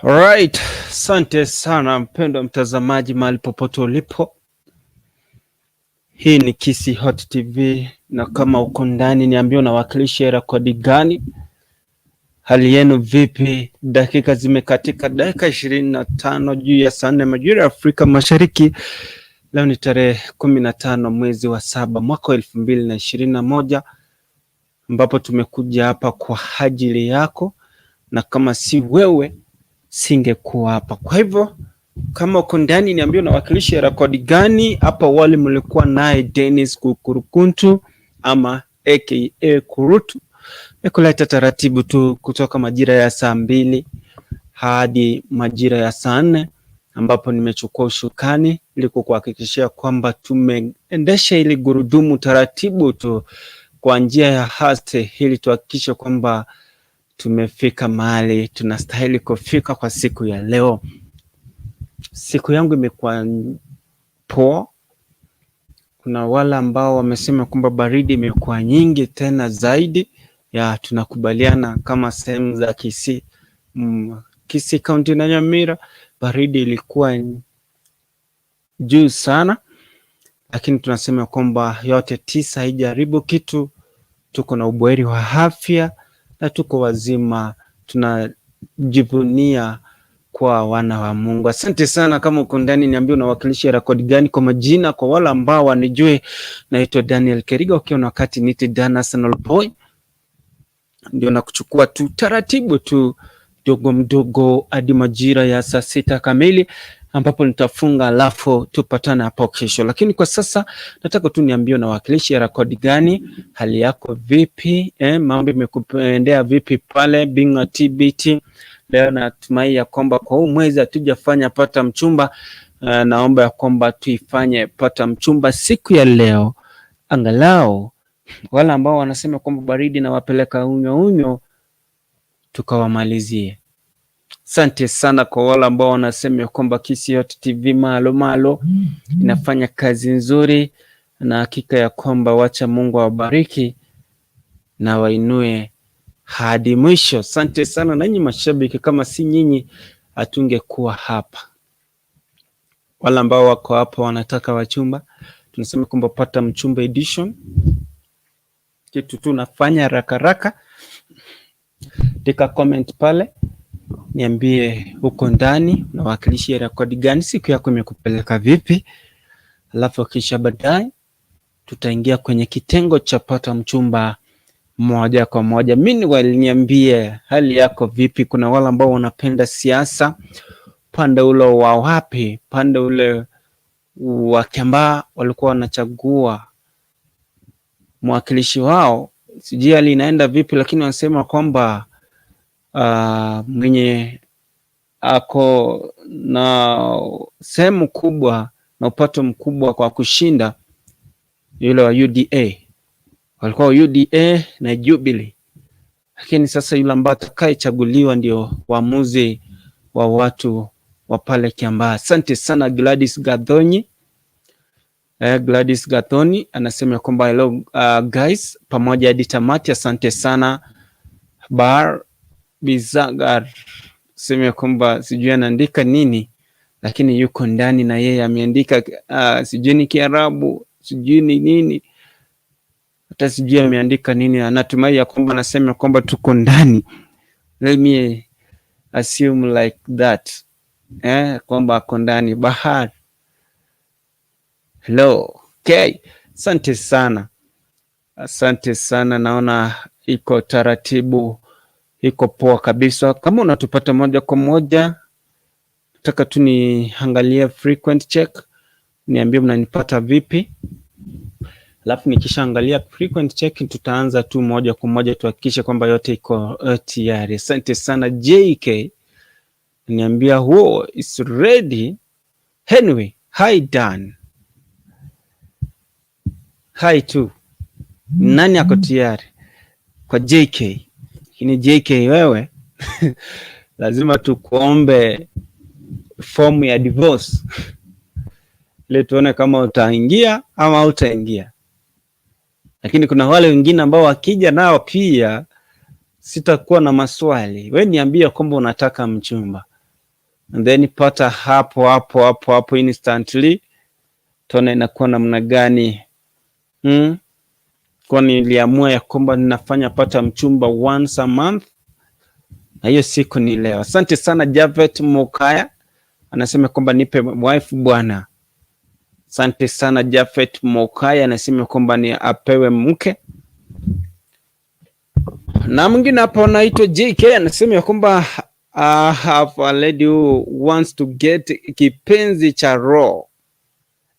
Alright, asante sana mpendwa mtazamaji mahali popote ulipo. Hii ni Kisii Hot TV na kama uko ndani niambie unawakilisha rekodi gani? Hali yenu vipi? Dakika zimekatika dakika 25 juu ya saa 4 majira ya Afrika Mashariki. Leo ni tarehe 15 mwezi wa 7 mwaka wa 2021 ambapo tumekuja hapa kwa ajili yako, na kama si wewe singekuwa hapa. Kwa hivyo kama uko ndani niambie unawakilisha rekodi gani? Hapo awali mlikuwa naye Dennis Kukurukuntu ama aka Kurutu, nikuleta taratibu tu kutoka majira ya saa 2 hadi majira ya saa 4 ambapo nimechukua ushukani ili kukuhakikishia kwamba tumeendesha ili gurudumu taratibu tu kwa njia ya haste, ili tuhakikishe kwamba tumefika mahali tunastahili kufika kwa siku ya leo. Siku yangu imekuwa poa. Kuna wale ambao wamesema kwamba baridi imekuwa nyingi tena zaidi ya, tunakubaliana kama sehemu za Kisii, Kisii County na Nyamira baridi ilikuwa juu sana, lakini tunasema kwamba yote tisa haijaribu kitu. Tuko na ubuheri wa afya na tuko wazima, tunajivunia kwa wana wa Mungu. Asante sana. Kama uko ndani, niambie unawakilisha rekodi gani kwa majina. Kwa wale ambao wanijue, naitwa Daniel Keriga, ukiwa na wakati nite Dan Arsenal Boy, ndio nakuchukua tu taratibu tu mdogo mdogo hadi majira ya saa 6 kamili ambapo nitafunga, alafu tupatane hapo kesho. Lakini kwa sasa nataka tu niambie unawakilisha rekodi gani, hali yako vipi, mambo imekupendea vipi pale Bingwa TBT leo. Natumai ya kwamba kwa huu mwezi hatujafanya pata mchumba, naomba ya kwamba tuifanye pata mchumba siku ya leo, angalau wale ambao wanasema kwamba baridi na wapeleka unyo unyo tukawamalizie. Asante sana kwa wale ambao wanasema kwamba Kisii Hot TV malo malo inafanya kazi nzuri, na hakika ya kwamba wacha Mungu awabariki na wainue hadi mwisho. Asante sana nanyi mashabiki, kama si nyinyi hatungekuwa hapa. Wale ambao wako hapa wanataka wachumba, tunasema kwamba pata mchumba edition, kitu tu nafanya haraka haraka, tika comment pale niambie huko ndani unawakilisha rekodi gani, siku yako imekupeleka vipi, alafu kisha baadaye tutaingia kwenye kitengo cha pata mchumba moja kwa moja. Mimi waliniambie hali yako vipi? Kuna wale ambao wanapenda siasa pande ule wa wapi, pande ule wa Kiambaa walikuwa wanachagua mwakilishi wao, sijui hali inaenda vipi, lakini wanasema kwamba mwenye ako na sehemu kubwa na upato mkubwa kwa kushinda yule wa UDA, walikuwa UDA na Jubilee, lakini sasa yule ambaye atakayechaguliwa ndio uamuzi wa watu wa pale Kiambaa. Asante sana Gladys Gathoni. Gladys Gathoni anasema kwamba hello guys, pamoja hadi tamati. Asante sana Bar Bizagar sema kwamba sijui anaandika nini, lakini yuko ndani na yeye ameandika sijui ni Kiarabu sijui ni nini, hata sijui ameandika nini. Anatumai ya kwamba anasema kwamba tuko ndani. Let me assume like that, kwamba ako ndani bahari. Hello. Okay. Asante sana, asante sana. Naona iko taratibu, iko poa kabisa. Kama unatupata moja kwa moja, nataka tu niangalie frequent check, niambie mnanipata vipi, alafu nikishaangalia frequent check tutaanza tu moja kwa moja tuhakikishe kwamba yote iko tayari. Asante sana JK, niambia huo is ready. Anyway, hi Dan. Hi tu. Nani ako tayari kwa JK? Lakini JK wewe lazima tukuombe fomu ya divorce ili tuone kama utaingia ama utaingia. Lakini kuna wale wengine ambao wakija nao pia sitakuwa na maswali. We niambie kwamba unataka mchumba. And then pata hapo hapo hapo hapo instantly, tuone inakuwa namna gani. Kwa niliamua ya kwamba ninafanya pata mchumba once a month na hiyo siku ni leo. Asante sana Javet Mokaya, anasema kwamba nipe wife bwana. Asante sana Jafet Mokaya, anasema kwamba ni apewe mke. Na mwingine hapo anaitwa JK anasema ya kwamba I have a lady who wants to get kipenzi cha roho.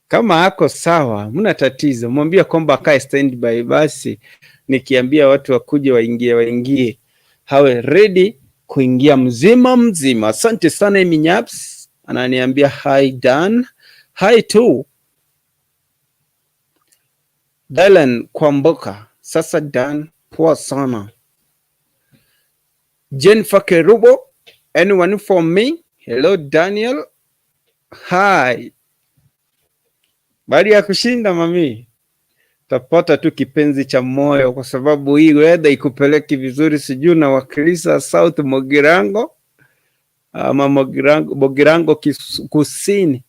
Kama ako sawa, mna tatizo, mwambie kwamba akae standby. Basi nikiambia watu wakuje waingie, waingie, hawe ready kuingia mzima mzima. Asante sana Emi Nyaps, ananiambia hi Dan, hi too. Dylan Kwamboka, sasa Dan, poa sana. Jennifer Kerubo, anyone for me? Hello Daniel, hi. Baada ya kushinda mami, tapata tu kipenzi cha moyo, kwa sababu hii weather ikupeleki vizuri. Sijui nawakilisha South Mogirango ama Mogirango, Mogirango Kusini,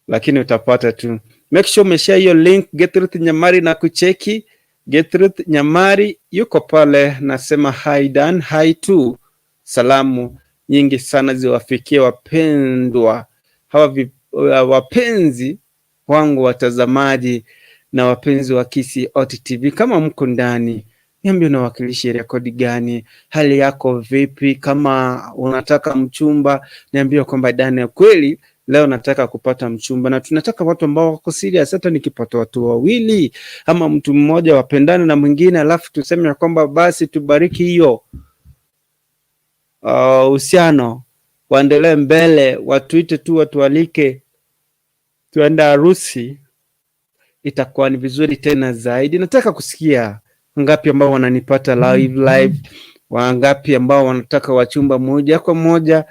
lakini utapata tu. Make sure umeshare hiyo link. Gertrude Nyamari na kucheki. Gertrude Nyamari yuko pale, nasema hi Dan, hi too. Salamu nyingi sana ziwafikie wapendwa hawa wapenzi wangu watazamaji na wapenzi wa Kisii Oti TV. Kama mko ndani, niambie unawakilisha rekodi gani, hali yako vipi? Kama unataka mchumba, niambie kwamba Daniel, kweli leo nataka kupata mchumba, na tunataka watu ambao wako serious. Hata nikipata watu wawili ama mtu mmoja wapendane na mwingine, alafu tuseme ya kwamba basi tubariki hiyo uhusiano, waendelee mbele, watuite tu, watualike tuende harusi, itakuwa ni vizuri tena zaidi. Nataka kusikia wangapi ambao wananipata live live, wangapi ambao wanataka wachumba moja kwa moja.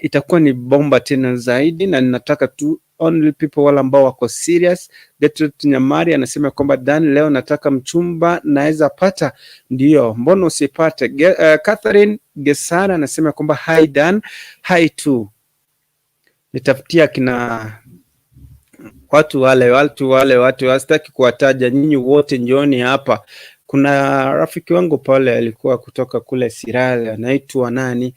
Itakuwa ni bomba tena zaidi, na ninataka tu only people wale ambao wako serious. Gertrude Nyamari anasema kwamba Dan, leo nataka mchumba, naweza pata? Ndio, mbona usipate? Catherine Gesara anasema kwamba hi Dan, hi too. Nitafutia kina watu wale watu wale watu, wasitaki kuwataja, nyinyi wote njooni hapa. Kuna rafiki wangu pale alikuwa kutoka kule Sirale, anaitwa nani?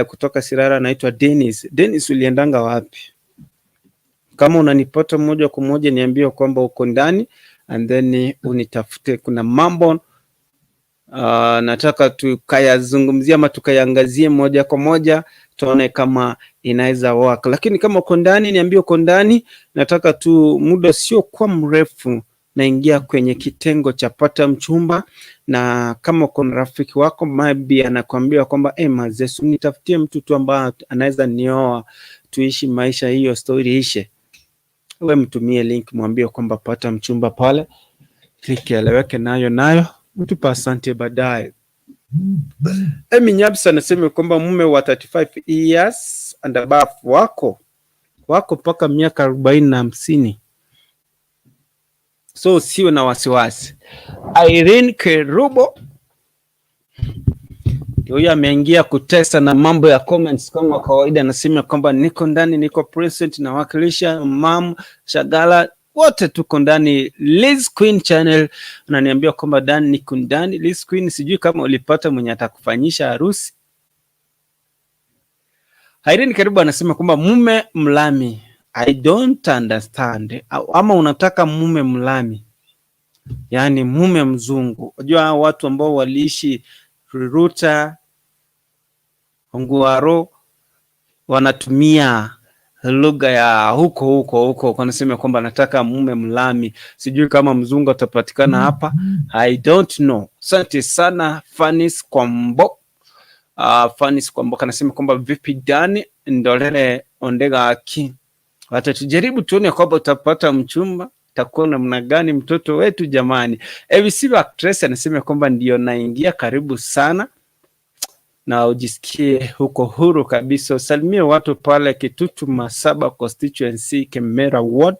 Kutoka Sirale anaitwa Dennis. Dennis, uliendanga wapi? Kama unanipata moja kwa moja niambie kwamba uko ndani and then unitafute. Kuna mambo nataka tukayazungumzia ama tukayangazie moja kwa moja, tuone kama inaweza work. Lakini kama uko ndani, niambie uko ndani. Nataka tu muda sio kwa mrefu, naingia kwenye kitengo cha pata mchumba, na kama uko na rafiki wako maybe anakuambia kwamba eh, mazesu nitafutie mtu tu ambaye anaweza nioa tuishi maisha, hiyo story ishe, we mtumie link, mwambie kwamba pata mchumba pale, likieleweke nayo nayo, mtupa asante baadaye. Emi Nyabsa anasema kwamba mume wa 35 years and above wako wako mpaka miaka 40 na 50, so usiwe na wasiwasi. Irene Kerubo huyu ameingia kutesa na mambo ya comments kama kawaida, anasema kwamba niko ndani, niko present, nawakilisha Mam Shagala, wote tuko ndani. Liz Queen Channel ananiambia kwamba Dan, niko ndani. Liz Queen, sijui kama ulipata mwenye atakufanyisha harusi. Irene Karibu anasema kwamba mume mlami. I don't understand. Ama unataka mume mlami, yaani mume mzungu. Unajua hao watu ambao waliishi Riruta, Nguaro wanatumia lugha ya huko huko huko, wanasema kwamba nataka mume mlami. Sijui kama mzungu atapatikana hapa, I don't know. Asante sana Fanis Kwambo. Fanis Kwambo anasema kwamba vipi Dani Ndolele Ondega aki watatujaribu tuone kwamba utapata mchumba takuwa namna gani mtoto wetu jamani. ABC Actress anasema kwamba ndio naingia, karibu sana na ujisikie huko huru kabisa. Usalimie watu pale Kitutu Masaba constituency Kemera ward,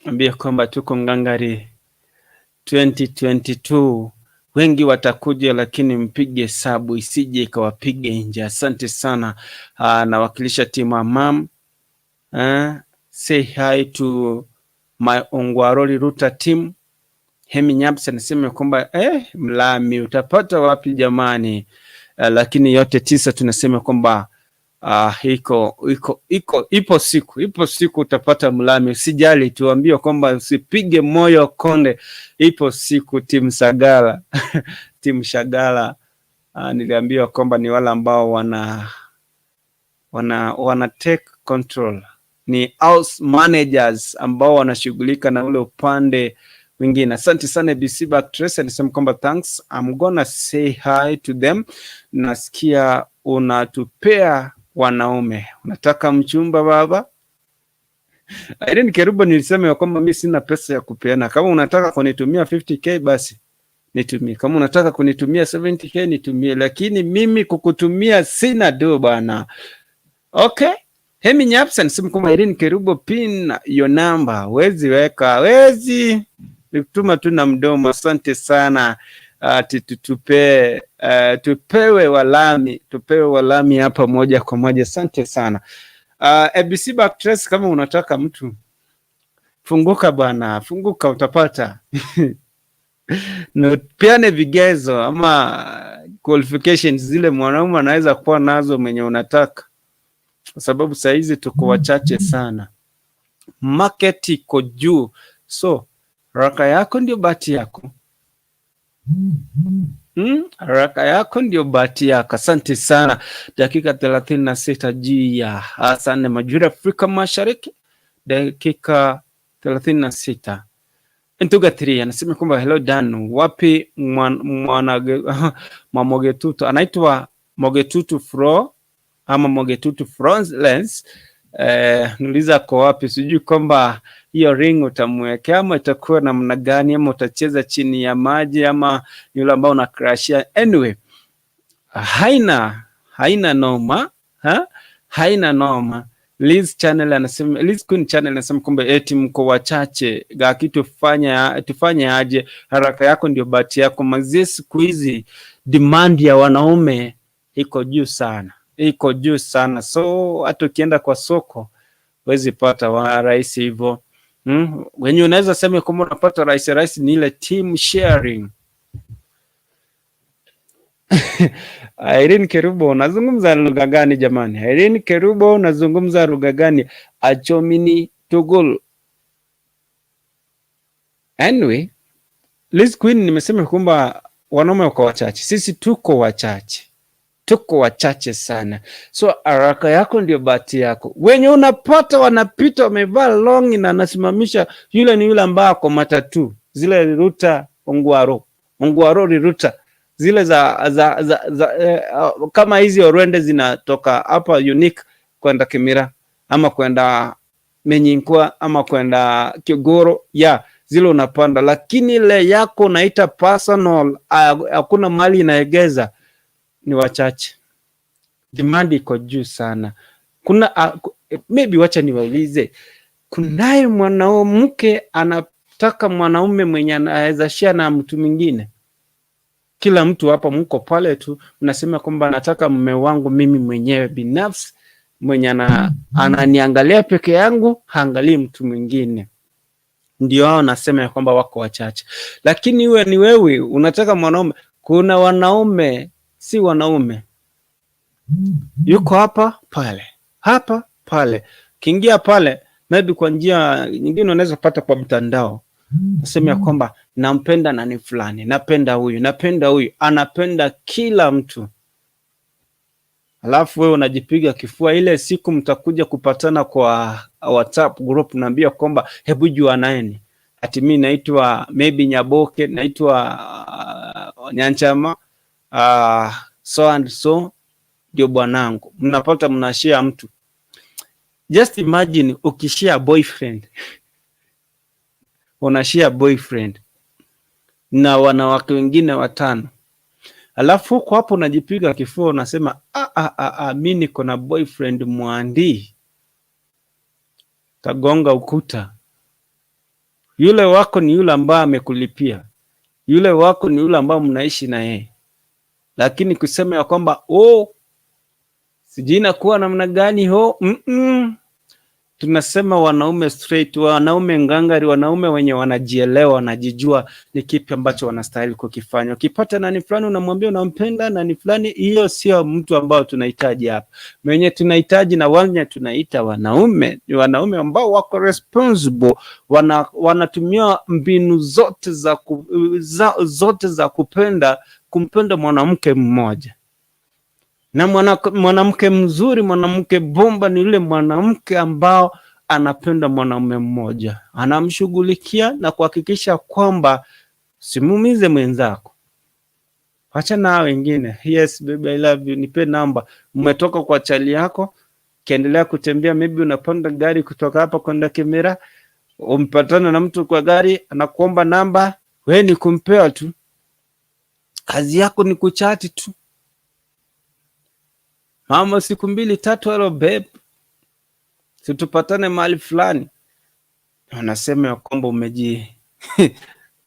ambie kwamba tuko ngangari 2022 Wengi watakuja, lakini mpige hesabu isije ikawapiga nje. Asante sana. Nawakilisha timu Amam. Say hi to my Ongwaroli Ruta team. Hemi Nyaps anasema kwamba mlami utapata wapi jamani? Lakini yote tisa tunasema kwamba iko iko iko ipo siku, ipo siku utapata mlami, usijali, tuambie kwamba usipige moyo konde, ipo siku. Timu Sagala timu Shagala, niliambiwa kwamba ni wale ambao wana take control, ni house managers ambao wanashughulika na ule upande mwingine. Asante sana BC Backtrace anasema kwamba thanks, I'm gonna say hi to them. Nasikia unatupea wanaume, unataka mchumba baba? Irene Kerubo, nilisema ya kwamba mi sina pesa ya kupeana. Kama unataka kunitumia 50K basi nitumie, kama unataka kunitumia 70K nitumie, lakini mimi kukutumia sina do bana. Okay. Hemi Nyapsa anasema kwamba Irene Kerubo, pin your number. Wezi weka, wezi nikutuma tu na mdomo. Asante sana. Tupe, tupewe walami, tupewe walami hapa moja kwa moja. Asante sana. ABC Backtrace, kama unataka mtu funguka bwana, funguka utapata. Na peane vigezo ama qualifications zile mwanaume anaweza kuwa nazo mwenye unataka, kwa sababu saa hizi tuko wachache sana, market iko juu, so haraka yako ndio bahati yako. Haraka yako ndio bahati yako. Asante sana. Dakika 36 juu ya saa 4 majira Afrika Mashariki, dakika 36. Ntuga 3 anasema kwamba hello Dan, wapi mwana Mwamogetutu anaitwa Mogetutu Fro ama Mogetutu Florence. Niuliza ko wapi, sijui kwamba hiyo ring utamwekea ama itakuwa namna gani, ama utacheza chini ya maji ama yule ambao unacrashia. Anyway, haina noma ha? Haina noma. Liz Channel anasema, Liz Queen Channel anasema kwamba eti mko wachache gaki, tufanye aje? Haraka yako ndio bahati yako. Mazie, siku hizi demand ya wanaume iko juu sana, iko juu sana, so hata ukienda kwa soko huwezi pata wa rahisi hivyo. Wenye unaweza sema kwamba unapata rahisi rahisi ni ile team sharing. Irene Kerubo, unazungumza lugha gani jamani? Irene Kerubo, unazungumza lugha gani? Achomini tugul. Anyway, Liz Queen, nimesema kwamba wanaume wako wachache, sisi tuko wachache, tuko wachache sana, so haraka yako ndio bahati yako. Wenye unapata wanapita wamevaa longi na anasimamisha yule, ni yule ambaye ako matatu zile Ruta Ongwaro Ongwaro Riruta zile za kama hizi Orwende zinatoka hapa Unique kwenda Kimira ama kwenda Menyinkwa ama kwenda Kigoro ya zile unapanda, lakini ile yako unaita personal, hakuna mali inaegeza, ni wachache. Demand iko juu sana. Kuna maybe, wacha niwaulize, kunaye mwanamke anataka mwanaume mwenye anaweza share na mtu mwingine? Kila mtu hapa mko pale tu mnasema kwamba nataka mume wangu mimi mwenyewe binafsi mwenye ananiangalia peke yangu, haangalii mtu mwingine. Ndio hao nasema ya kwamba wako wachache, lakini iwe ni wewe unataka mwanaume. Kuna wanaume si wanaume, yuko hapa pale hapa pale, kiingia pale, maybe kwa njia nyingine unaweza kupata kwa mtandao, nasema ya kwamba nampenda nani fulani, napenda huyu, napenda huyu, anapenda kila mtu, alafu wewe unajipiga kifua. Ile siku mtakuja kupatana kwa WhatsApp group, naambia kwamba hebu juanaeni, ati mimi naitwa maybe Nyaboke, naitwa Nyanchama, so and so ndio bwanangu. Mnapata mnashare mtu. Just imagine ukishare boyfriend, unashare boyfriend na wanawake wengine watano, alafu huko hapo unajipiga kifua unasema mi niko na boyfriend mwandi, tagonga ukuta. Yule wako ni yule ambaye amekulipia, Yule wako ni yule ambao mnaishi na yeye, lakini kusema ya kwamba oh, sijui inakuwa namna gani ho, Tunasema wanaume straight, wanaume ngangari, wanaume wenye wanajielewa, wanajijua ni kipi ambacho wanastahili kukifanya. Ukipata nani fulani unamwambia unampenda nani fulani, hiyo sio mtu ambao tunahitaji hapa. Mwenye tunahitaji na wenye tunaita wanaume ni wanaume ambao wako responsible, wanatumia mbinu zote zote za kupenda kumpenda mwanamke mmoja na mwanamke mzuri, mwanamke bomba ni yule mwanamke ambao anapenda mwanaume mmoja, anamshughulikia na kuhakikisha kwamba simuumize mwenzako. Acha na wengine, yes baby I love you, nipe namba. Umetoka kwa chali yako, kiendelea kutembea, maybe unapanda gari kutoka hapa kwenda Kimera, umpatana na mtu kwa gari, anakuomba namba, we ni kumpea tu, kazi yako ni kuchati tu. Mama, siku mbili tatu, hello babe, situpatane mahali fulani. Wanasema ya kwamba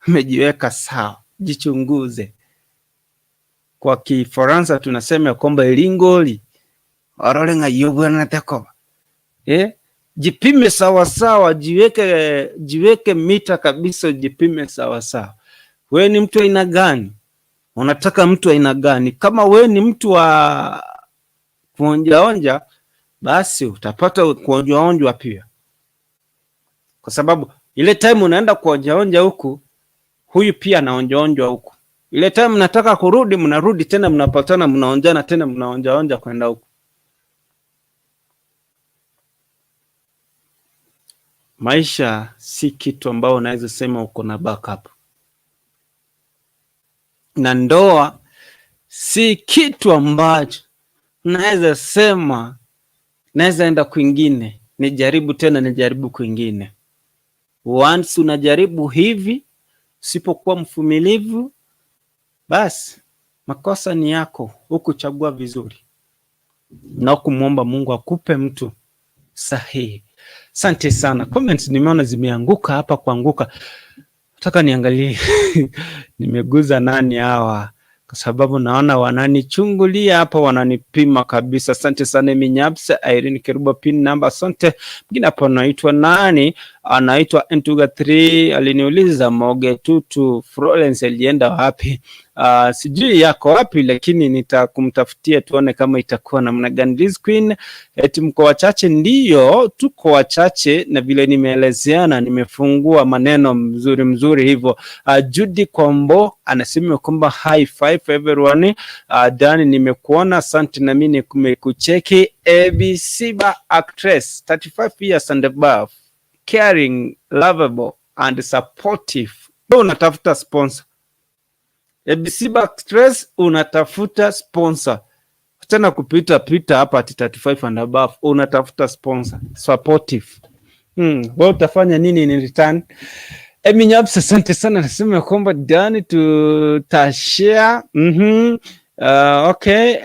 umejiweka sawa, jichunguze. Kwa Kifaransa tunasema ya kwamba elingoli orolenga yobwanatekoba, eh, jipime sawa sawa, jiweke mita kabisa, jipime sawa sawa. We ni mtu aina gani? Unataka mtu aina gani? Kama we ni mtu wa kuonjaonja, basi utapata kuonjaonjwa pia, kwa sababu ile time unaenda kuonjaonja huku, huyu pia anaonjaonjwa huku. Ile time mnataka kurudi, mnarudi tena, mnapatana, mnaonjana tena, mnaonjaonja kwenda huku. Maisha si kitu ambao unaweza sema uko na backup, na ndoa si kitu ambacho naweza sema naweza enda kwingine nijaribu tena nijaribu kwingine. Once unajaribu hivi, usipokuwa mvumilivu, basi makosa ni yako, hukuchagua vizuri na kumwomba Mungu akupe mtu sahihi. Asante sana. Comments nimeona zimeanguka hapa kuanguka. Nataka niangalie nimeguza nani hawa, kwa sababu naona wananichungulia hapa, wananipima kabisa. Asante sana Minyapsa, Irene Keruba, pin number. Asante. Mwingine hapa anaitwa nani? Anaitwa Ntuga 3 aliniuliza Moge Tutu Florence alienda wapi? Sijui yako wapi, lakini nitakumtafutia tuone kama itakuwa namna gani. Liz Queen, eti mko wachache? Ndiyo, tuko wachache, na vile nimeelezeana, nimefungua maneno mzuri mzuri hivyo. Judy Kombo anasema kwamba high five everyone. Dani, nimekuona, asante, na mimi nimekucheki. ABC ba actress 35 years and above, caring, lovable and supportive. Wewe unatafuta sponsor. ABC Actress unatafuta sponsor. Tena kupita pita hapa ati 35 and above unatafuta sponsor, supportive. Wewe utafanya nini in return? Emi Nyabs, asante sana, nasema kwamba Dani tutashare. Okay.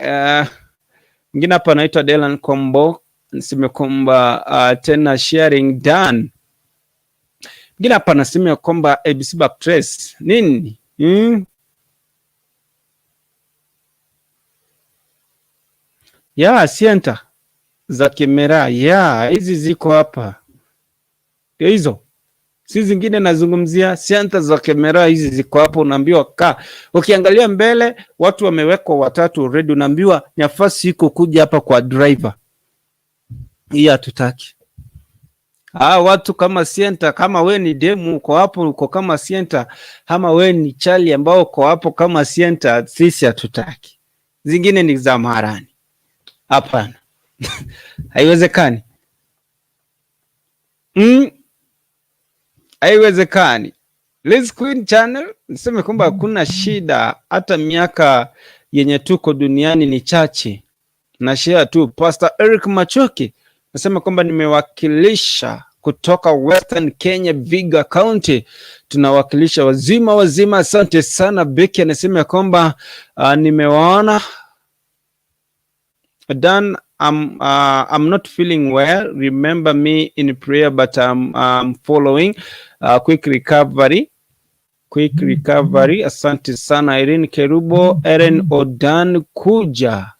Mwingine hapa anaitwa Delan Kombo, nasema kwamba tena sharing done. Mwingine hapa anasema kwamba ABC Actress nini? Ya sienta za kamera ya hizi ziko hapa, ndio hizo, si zingine nazungumzia. Sienta za kamera hizi ziko hapo, unaambiwa kaa. Ukiangalia mbele watu wamewekwa watatu already, unaambiwa nafasi iko kuja hapa kwa driver. Hii hatutaki. Ah, watu kama sienta, kama we ni demu uko hapo uko kama sienta, ama we ni chali ambao uko hapo kama sienta, sisi hatutaki. Zingine ni za marani. Hapana. Haiwezekani. Haiwezekani. Liz Queen Channel niseme kwamba hakuna shida, hata miaka yenye tuko duniani ni chache. Na share tu. Pastor Eric Machoki nasema kwamba nimewakilisha kutoka Western Kenya, Viga County, tunawakilisha wazima wazima. Asante sana. Becky anasema kwamba nimewaona Dan, I'm not feeling well. Remember me in prayer, but I'm following quick recovery. Quick recovery. Asante sana Irene Kerubo, Eren Odan kuja.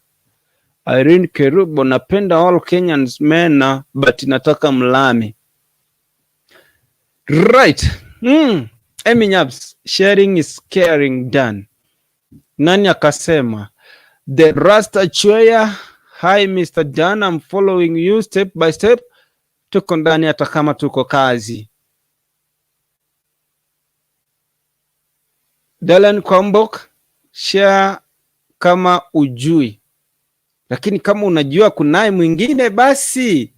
Irene Kerubo, napenda all Kenyans men but nataka mlami. Right. Emi Nyabs, sharing is caring done. Nani akasema? The Rasta Chweya, hi Mr. Dan, I'm following you step by step. Tuko ndani hata kama tuko kazi. Dylan Kwambok, share kama ujui, lakini kama unajua kunaye mwingine basi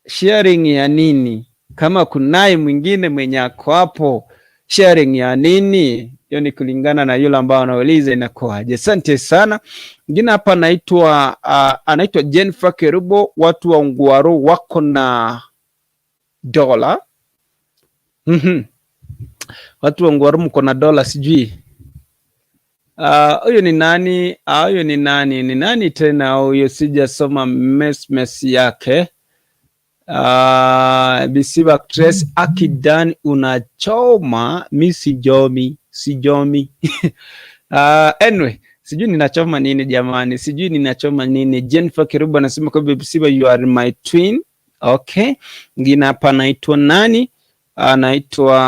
sharing ya nini? Kama kunaye mwingine mwenye ako hapo, sharing ya nini? Hiyo ni kulingana na yule ambao anauliza inakuwaje. Asante sana. Mwingine hapa anaitwa anaitwa Jennifer Kerubo, watu wa Ungwaro wako na dola. Watu wa Ungwaro mko na dola sijui. Huyu ni nani? Huyu ni nani? Ni nani tena huyo? Sijasoma mesmes yake. Bisiba actress Akidan unachoma, mi sijomi, sijomi. Anyway, sijui ninachoma nini jamani, sijui ninachoma nini. Jennifer Kerubo anasema kwa Bisiba, you are my twin. Okay, mwingine hapa anaitwa nani? Anaitwa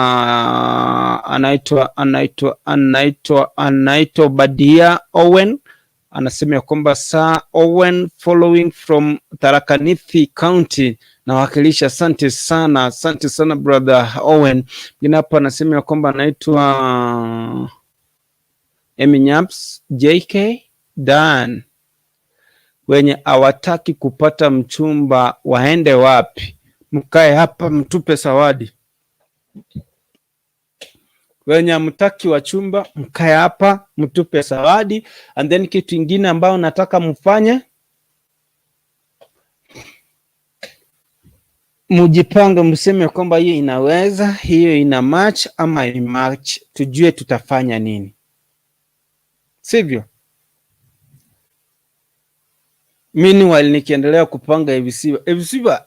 anaitwa anaitwa anaitwa anaitwa Badia Owen anasema ya kwamba Sir Owen following from Tharaka Nithi County nawakilisha. Asante sana, asante sana brother Owen. Mwingine hapa anasema ya kwamba anaitwa Eminyaps JK Dan, wenye hawataki kupata mchumba waende wapi? Mkae hapa mtupe zawadi. Wenye hamtaki wachumba mkae hapa mtupe zawadi, and then kitu ingine ambayo nataka mfanye, mujipange, mseme kwamba hiyo inaweza, hiyo ina match ama match, tujue tutafanya nini, sivyo? Meanwhile nikiendelea kupanga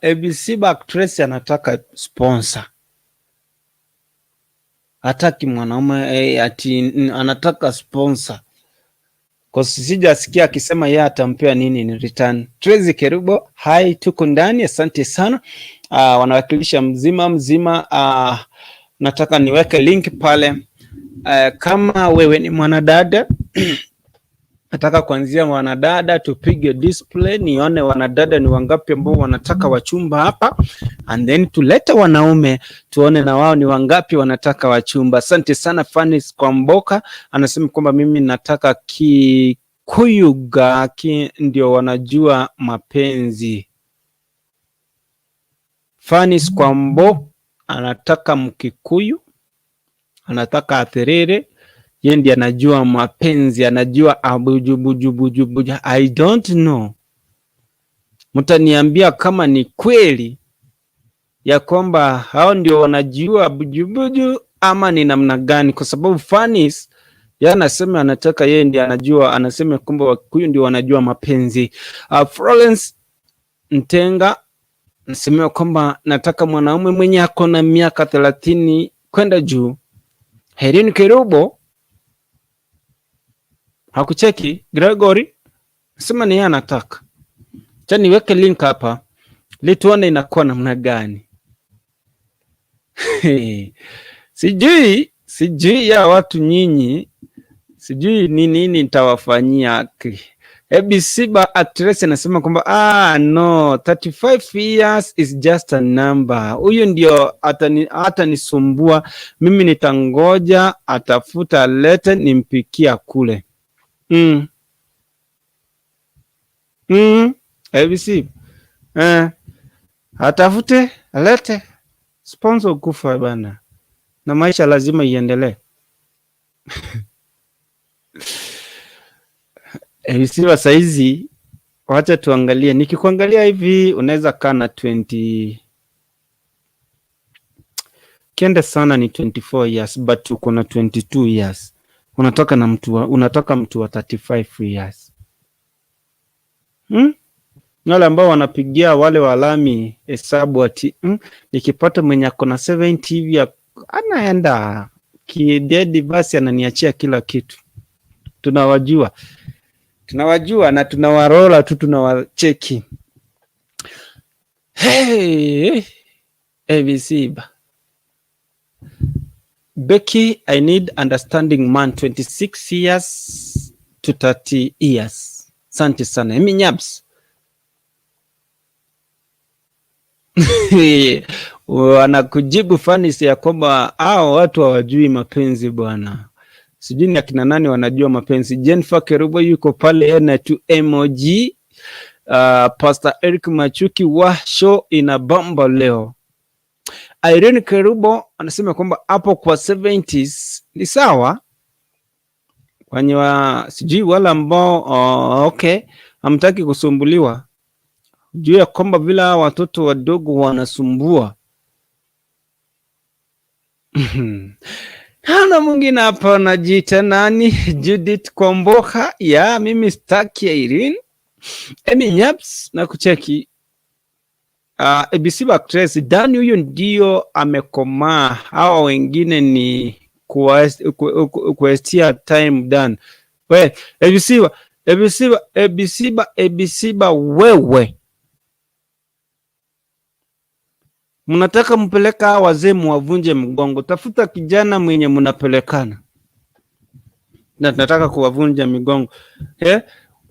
ABC actress anataka sponsor, hataki mwanaume ati anataka sponsor. Kwa sijasikia akisema yeye atampea nini in return. Tracy Kerubo, hi, tuko ndani, asante sana. Wanawakilisha mzima mzima. Nataka niweke link pale. Kama wewe ni mwanadada nataka kuanzia wanadada tupige display, nione wanadada ni wangapi ambao wanataka wachumba hapa, and then tulete wanaume tuone na wao ni wangapi wanataka wachumba. Asante sana Fanis Kwamboka anasema kwamba mimi nataka Kikuyu gaki ndio wanajua mapenzi. Fanis Kwambo anataka Mkikuyu, anataka atherere yeye ndiye anajua mapenzi, anajua abujubujubujubuju. I don't know, mtaniambia kama ni kweli ya kwamba hao ndio wanajua bujubuju ama ni namna gani? Kwa sababu Fanis yeye anasema anataka yeye ndiye anajua, anasema kwamba Wakikuyu ndio wanajua mapenzi. Florence Ntenga nasema kwamba nataka mwanaume mwenye ako na miaka 30 kwenda juu. Herin Kerubo hakucheki. Gregory sema ni yeye anataka. Acha niweke link hapa ili tuone inakuwa namna gani. Sijui ya watu nyinyi, sijui ni nini nitawafanyia. ABC ba actress anasema kwamba no, 35 years is just a number. Huyu ndio atanisumbua mimi, nitangoja atafuta alete nimpikia kule. ABC. Atafute alete sponsor kufa bana, na maisha lazima iendelee. ABC wa saizi, wacha tuangalie. Nikikuangalia hivi unaweza kaa na 20 kienda sana ni 24 years but uko na 22 years. Unataka na mtu wa, unataka mtu wa 35 years. Wale ambao wanapigia wale walami hesabu ati nikipata mwenye ako na 70 hivi Anaenda kidedi, basi ananiachia kila kitu. Tunawajua, tunawajua na tunawarola tu, tunawacheki. Hey, ABC ba. Becky, I need understanding man 26 years to 30 years. Asante sana. Emi Nyabs. Wanakujibu fanisi ya kwamba hao watu hawajui mapenzi bwana. Sijui ni akina nani wanajua mapenzi. Jennifer Kerubo yuko pale na tu emoji. Pastor Eric Machuki wa show ina bamba leo. Irene Kerubo anasema kwamba hapo kwa 70s ni sawa kwenye wa sijui wale ambao okay, hamtaki kusumbuliwa juu ya kwamba vile hawa watoto wadogo wanasumbua. Hana mwingine hapa anajiita nani? Judith Kwamboka. Ya mimi staki ya Irene. Emi Nyaps na kucheki. ABC Actress Dani huyu ndio amekomaa, hawa wengine ni kuwestia time dan. We ABC ABC ABC ABC wewe mnataka mpeleka hawa wazee muwavunje mgongo. Tafuta kijana mwenye mnapelekana na tunataka kuwavunja migongo eh?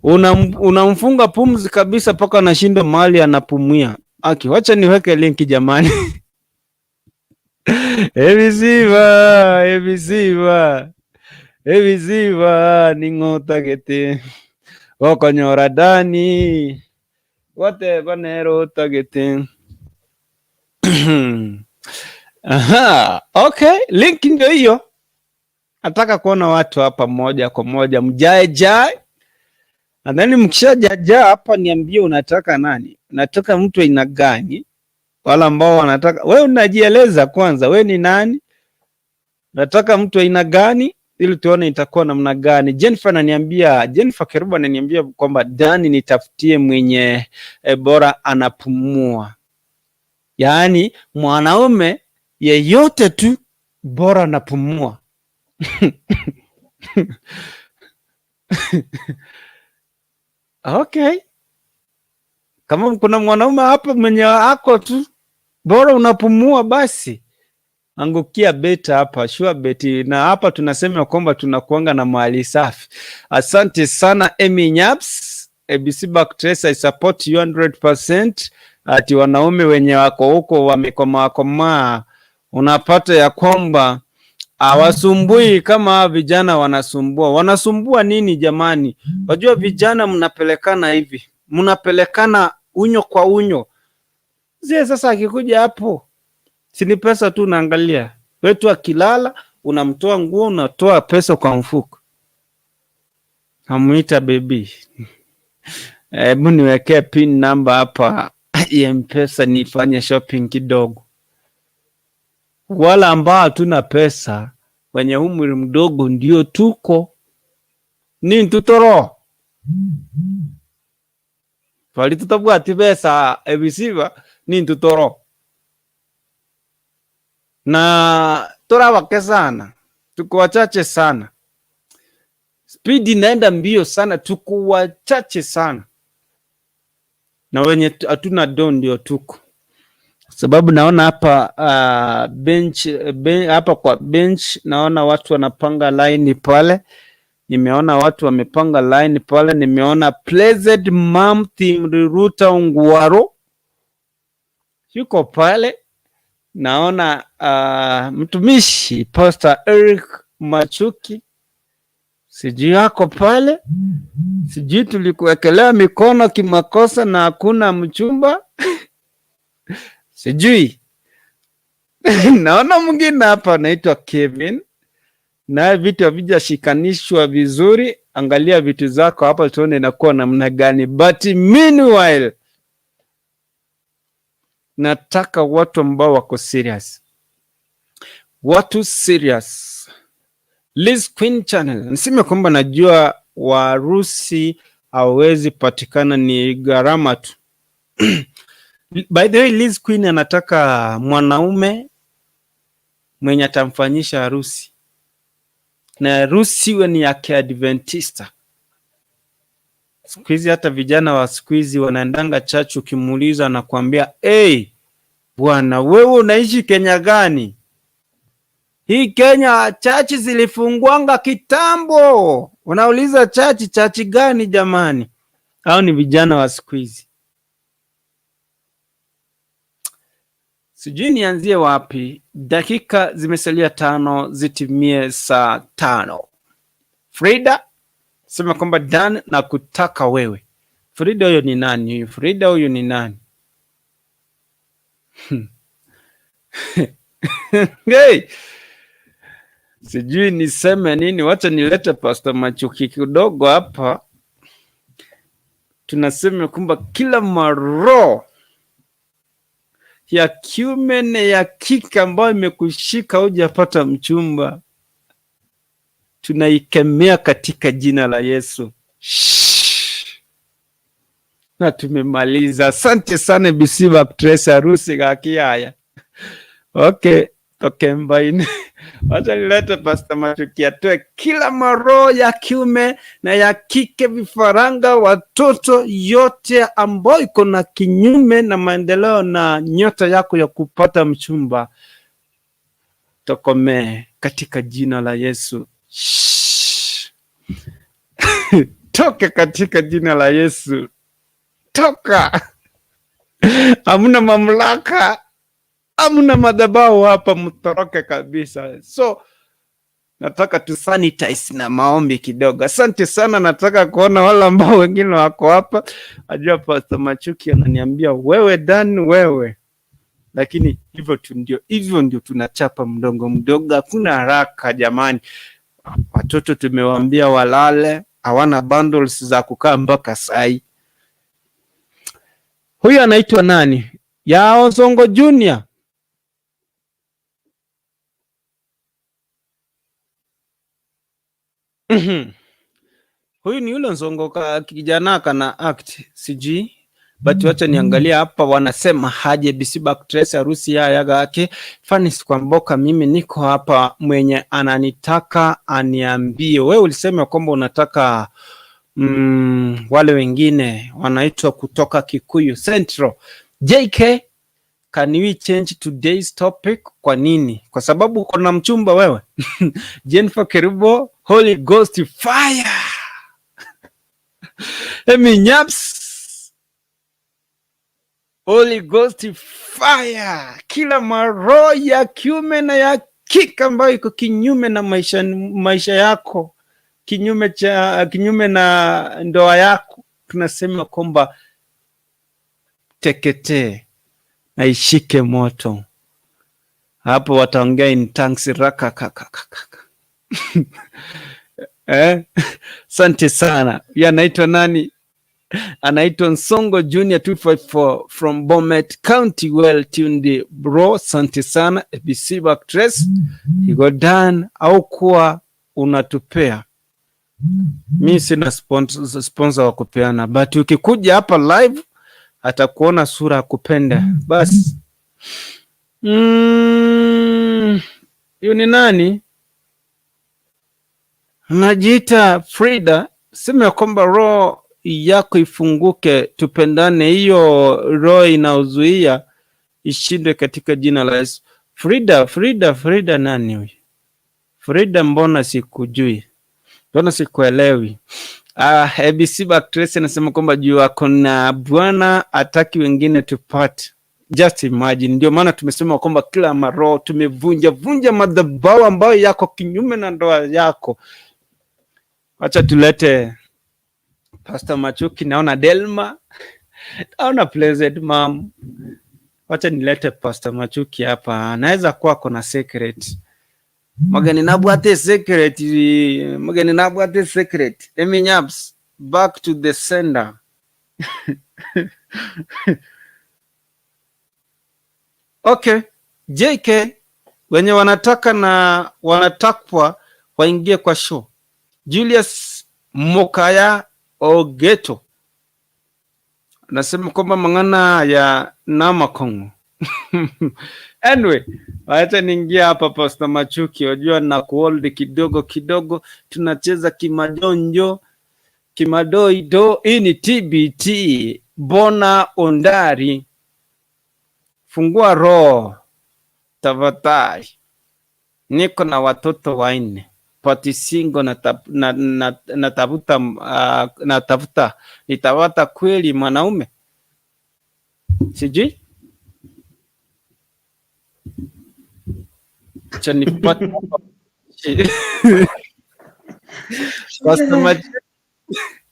Unamfunga pumzi kabisa mpaka anashinda mahali anapumua. Aki, wacha niweke linki jamani. Ebisiba, ebisiba, ebisiba ning'otagete gokonyora dani goteba nere otagete. Aha, okay, link ndio hiyo. Nataka kuona watu hapa moja kwa moja mjae jae. And then mkishajajaa hapa niambie unataka nani? Unataka mtu aina gani? Wala ambao wanataka wewe unajieleza kwanza, we ni nani? Nataka mtu aina gani ili tuone itakuwa namna gani. Jennifer ananiambia, Jennifer Kerubo ananiambia kwamba Dani nitafutie mwenye bora anapumua. Yaani mwanaume yeyote tu bora anapumua. Okay. Kama kuna mwanaume hapa mwenye ako tu bora unapumua basi angukia beta hapa, sure beti. Na hapa tunasema kwamba tunakuanga na mali safi. Asante sana Emi Nyaps, ABC Backtrace, I support you 100%. Ati wanaume wenye wako huko wamekomaa komaa, unapata ya kwamba hawasumbui kama vijana wanasumbua. Wanasumbua nini jamani? Wajua vijana mnapelekana hivi, mnapelekana unyo kwa unyo. Zee sasa akikuja hapo, si ni pesa tu unaangalia. Wetu akilala unamtoa nguo, unatoa pesa kwa mfuko, hamuita baby. Hebu niwekee pin number hapa ya M-Pesa nifanye shopping kidogo. Wala ambao hatuna pesa wenye umri mdogo ndio tuko ni tutoro twali tutabwati pesa ebisiba ni tutoro na torawake sana, tuko wachache sana, spidi inaenda mbio sana, tuko wachache sana na wenye hatuna do ndio tuko sababu naona hapa bench, hapa kwa bench naona watu wanapanga line pale, nimeona watu wamepanga line pale, nimeona Blessed Mom Timriruta Ungwaro yuko pale, naona mtumishi Pastor Eric Machuki sijui yako pale, sijui tulikuwekelea mikono kimakosa na hakuna mchumba sijui. Naona mwingine hapa anaitwa Kevin, naye vitu havijashikanishwa vizuri. Angalia vitu zako hapa tuone inakuwa namna gani, but meanwhile nataka watu ambao wako serious, watu serious. Liz Queen Channel, niseme kwamba najua Warusi hawezi patikana, ni gharama tu. By the way, Liz Queen anataka mwanaume Mwenye atamfanyisha harusi, na harusi iwe ni ya Kiadventista. Siku hizi hata vijana wa siku hizi wanaendanga church, ukimuuliza anakuambia, "Hey, bwana, wewe unaishi Kenya gani? Hii Kenya church zilifungwanga kitambo." Unauliza church, church gani jamani? Hao ni vijana wa siku hizi. Sijui nianzie wapi. Dakika zimesalia 5 zitimie saa 5. Frida sema kwamba Dan na kutaka wewe. Frida huyo ni nani huyu? Frida huyu ni nani? Hey! Sijui niseme nini, wacha nilete Pastor Machuki kidogo hapa. Tunasema kwamba kila maroho ya kiume na ya kike ambayo imekushika hujapata mchumba, tunaikemea katika jina la Yesu. Shh. Na tumemaliza. Asante sana BC Actress harusi gakiaya. Okay, tokembaine. Wacha nilete Pastor Machuki atoe kila maroho ya kiume na ya kike, vifaranga, watoto yote ambayo iko na kinyume na maendeleo na nyota yako ya kupata mchumba, tokomee katika jina la Yesu. Shh. Toka katika jina la Yesu. Toka. Hamna mamlaka, hamna madhabahu hapa, mtoroke kabisa. So nataka tu sanitize na maombi kidogo. Asante sana, nataka kuona wale ambao wengine wako hapa. Najua Pastor Machuki ananiambia wewe Dan, wewe, lakini hivyo tu ndio, hivyo ndio tunachapa mdogo mdogo, hakuna haraka jamani. Watoto tumewaambia walale, hawana bundles za kukaa mpaka sai. Huyu anaitwa nani? Yao Songo Junior. Huyu ni yule Nsongo ka kijana kana act sijui, but wacha niangalie hapa wanasema haje BC Actress harusi ya yaga yake Fanis Kwamboka. Mimi niko hapa, mwenye ananitaka aniambie. Wewe ulisema kwamba unataka wale wengine wanaitwa kutoka Kikuyu Central. JK, can we change today's topic? Kwa nini? Kwa sababu uko na mchumba wewe. Jennifer Kerubo, Holy Ghost fire. Emi Nyaps, Holy Ghost fire. Kila maroho ya kiume na ya kike ambayo iko kinyume na maisha yako, kinyume na ndoa yako, tunasema kwamba teketee na ishike moto. Hapo wataongea in tongues raka kaka kaka. Asante sana. Yeye anaitwa nani? Anaitwa Nsongo Junior 254 from Bomet County. Well tuned bro. Asante sana ABC Actress. You done au kuwa unatupea. Mi sina sponsor wa kupeana, but ukikuja hapa live atakuona sura kupenda basi. Huyu ni nani? Anajiita Frida. Sema ya kwamba roho yako ifunguke, tupendane. Hiyo roho inaozuia ishindwe katika jina la Yesu. Frida, Frida, Frida nani huyu? Frida, mbona sikujui? Mbona sikuelewi? ABC Actress anasema kwamba juu ako na bwana ataki wengine tupate. Just imagine. Ndio maana tumesema kwamba kila maroho tumevunja vunja madhabahu ambayo yako kinyume na ndoa yako. Acha tulete Pastor Machuki, naona Delma, naona Blessed Mom. Wacha nilete Pastor Machuki hapa, anaweza kuwa kuna secret. Magani nabwate secret, magani nabwate secret. Emi Nyaps, back to the sender. Okay, JK wenye wanataka na wanatakwa waingie kwa show. Julius Mokaya Ogeto anasema kwamba mang'ana ya Namakongo. Anyway, wacha niingia hapa Pastor Machuki, wajua na kuhold kidogo kidogo, tunacheza kimajonjo kimadoido. Hii ni TBT. Bona Ondari, fungua roho tafadhali. Niko na watoto wanne pati singo na, na, na, natafuta nitawata kweli mwanaume sijui cha nipate Pastor Machuki.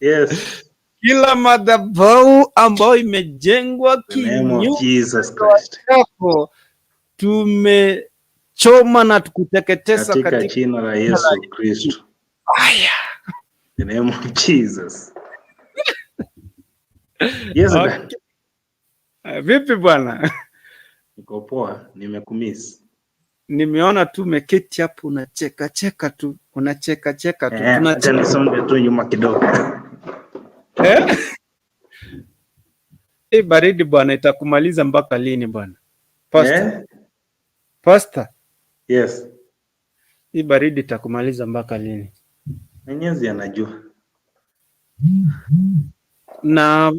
Yes. Kila madhabahu ambayo imejengwa The name of kinyume Jesus Christ. chako tumechoma na kuteketeza Katika katika jina la Yesu Kristo. Haya. The name of Jesus. Yes, Okay. Dan. Vipi bwana? Niko poa, nimekumiss. Nimeona tu umeketi hapo unacheka cheka tu, unacheka cheka tu. Eh, acha Tunacheka. nisonge tu nyuma kidogo. Eh? Hii baridi bwana itakumaliza mpaka lini bwana? Pastor, Eh? Pastor, Yes. hii baridi itakumaliza mpaka lini? Mwenyezi anajua. Na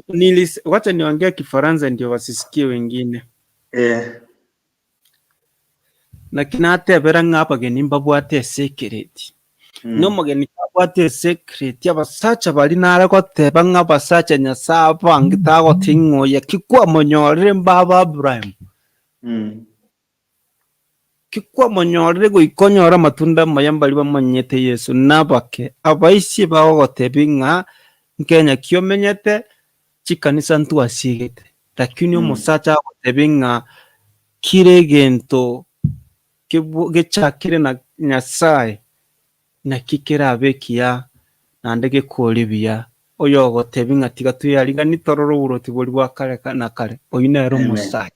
wacha niongee Kifaransa ndio wasisikie wengine. Eh, Naki natebera ng'a abageni mbabwate secret. N'omogeni kabwate secret abasacha bari nare goteba ng'a abasacha Nyasaye abangete agoting'oya kikwamonyorire mbaba Abraham. Kikwamonyorire goikonyora amatunda maya mbari bamanyete Yesu nabake abaisi bagogotebi ng'a Nkenya kiomenyete chikanisa ntwasigete lakini omosacha agotebi ng'a kire egento gechakire na Nyasaye naki kerabe ekiya naende gekore buya oyo ogotebi ng'a tiga tweyarigani torore oboroti bori bwa kare na kare oyu nere Amen. omosacha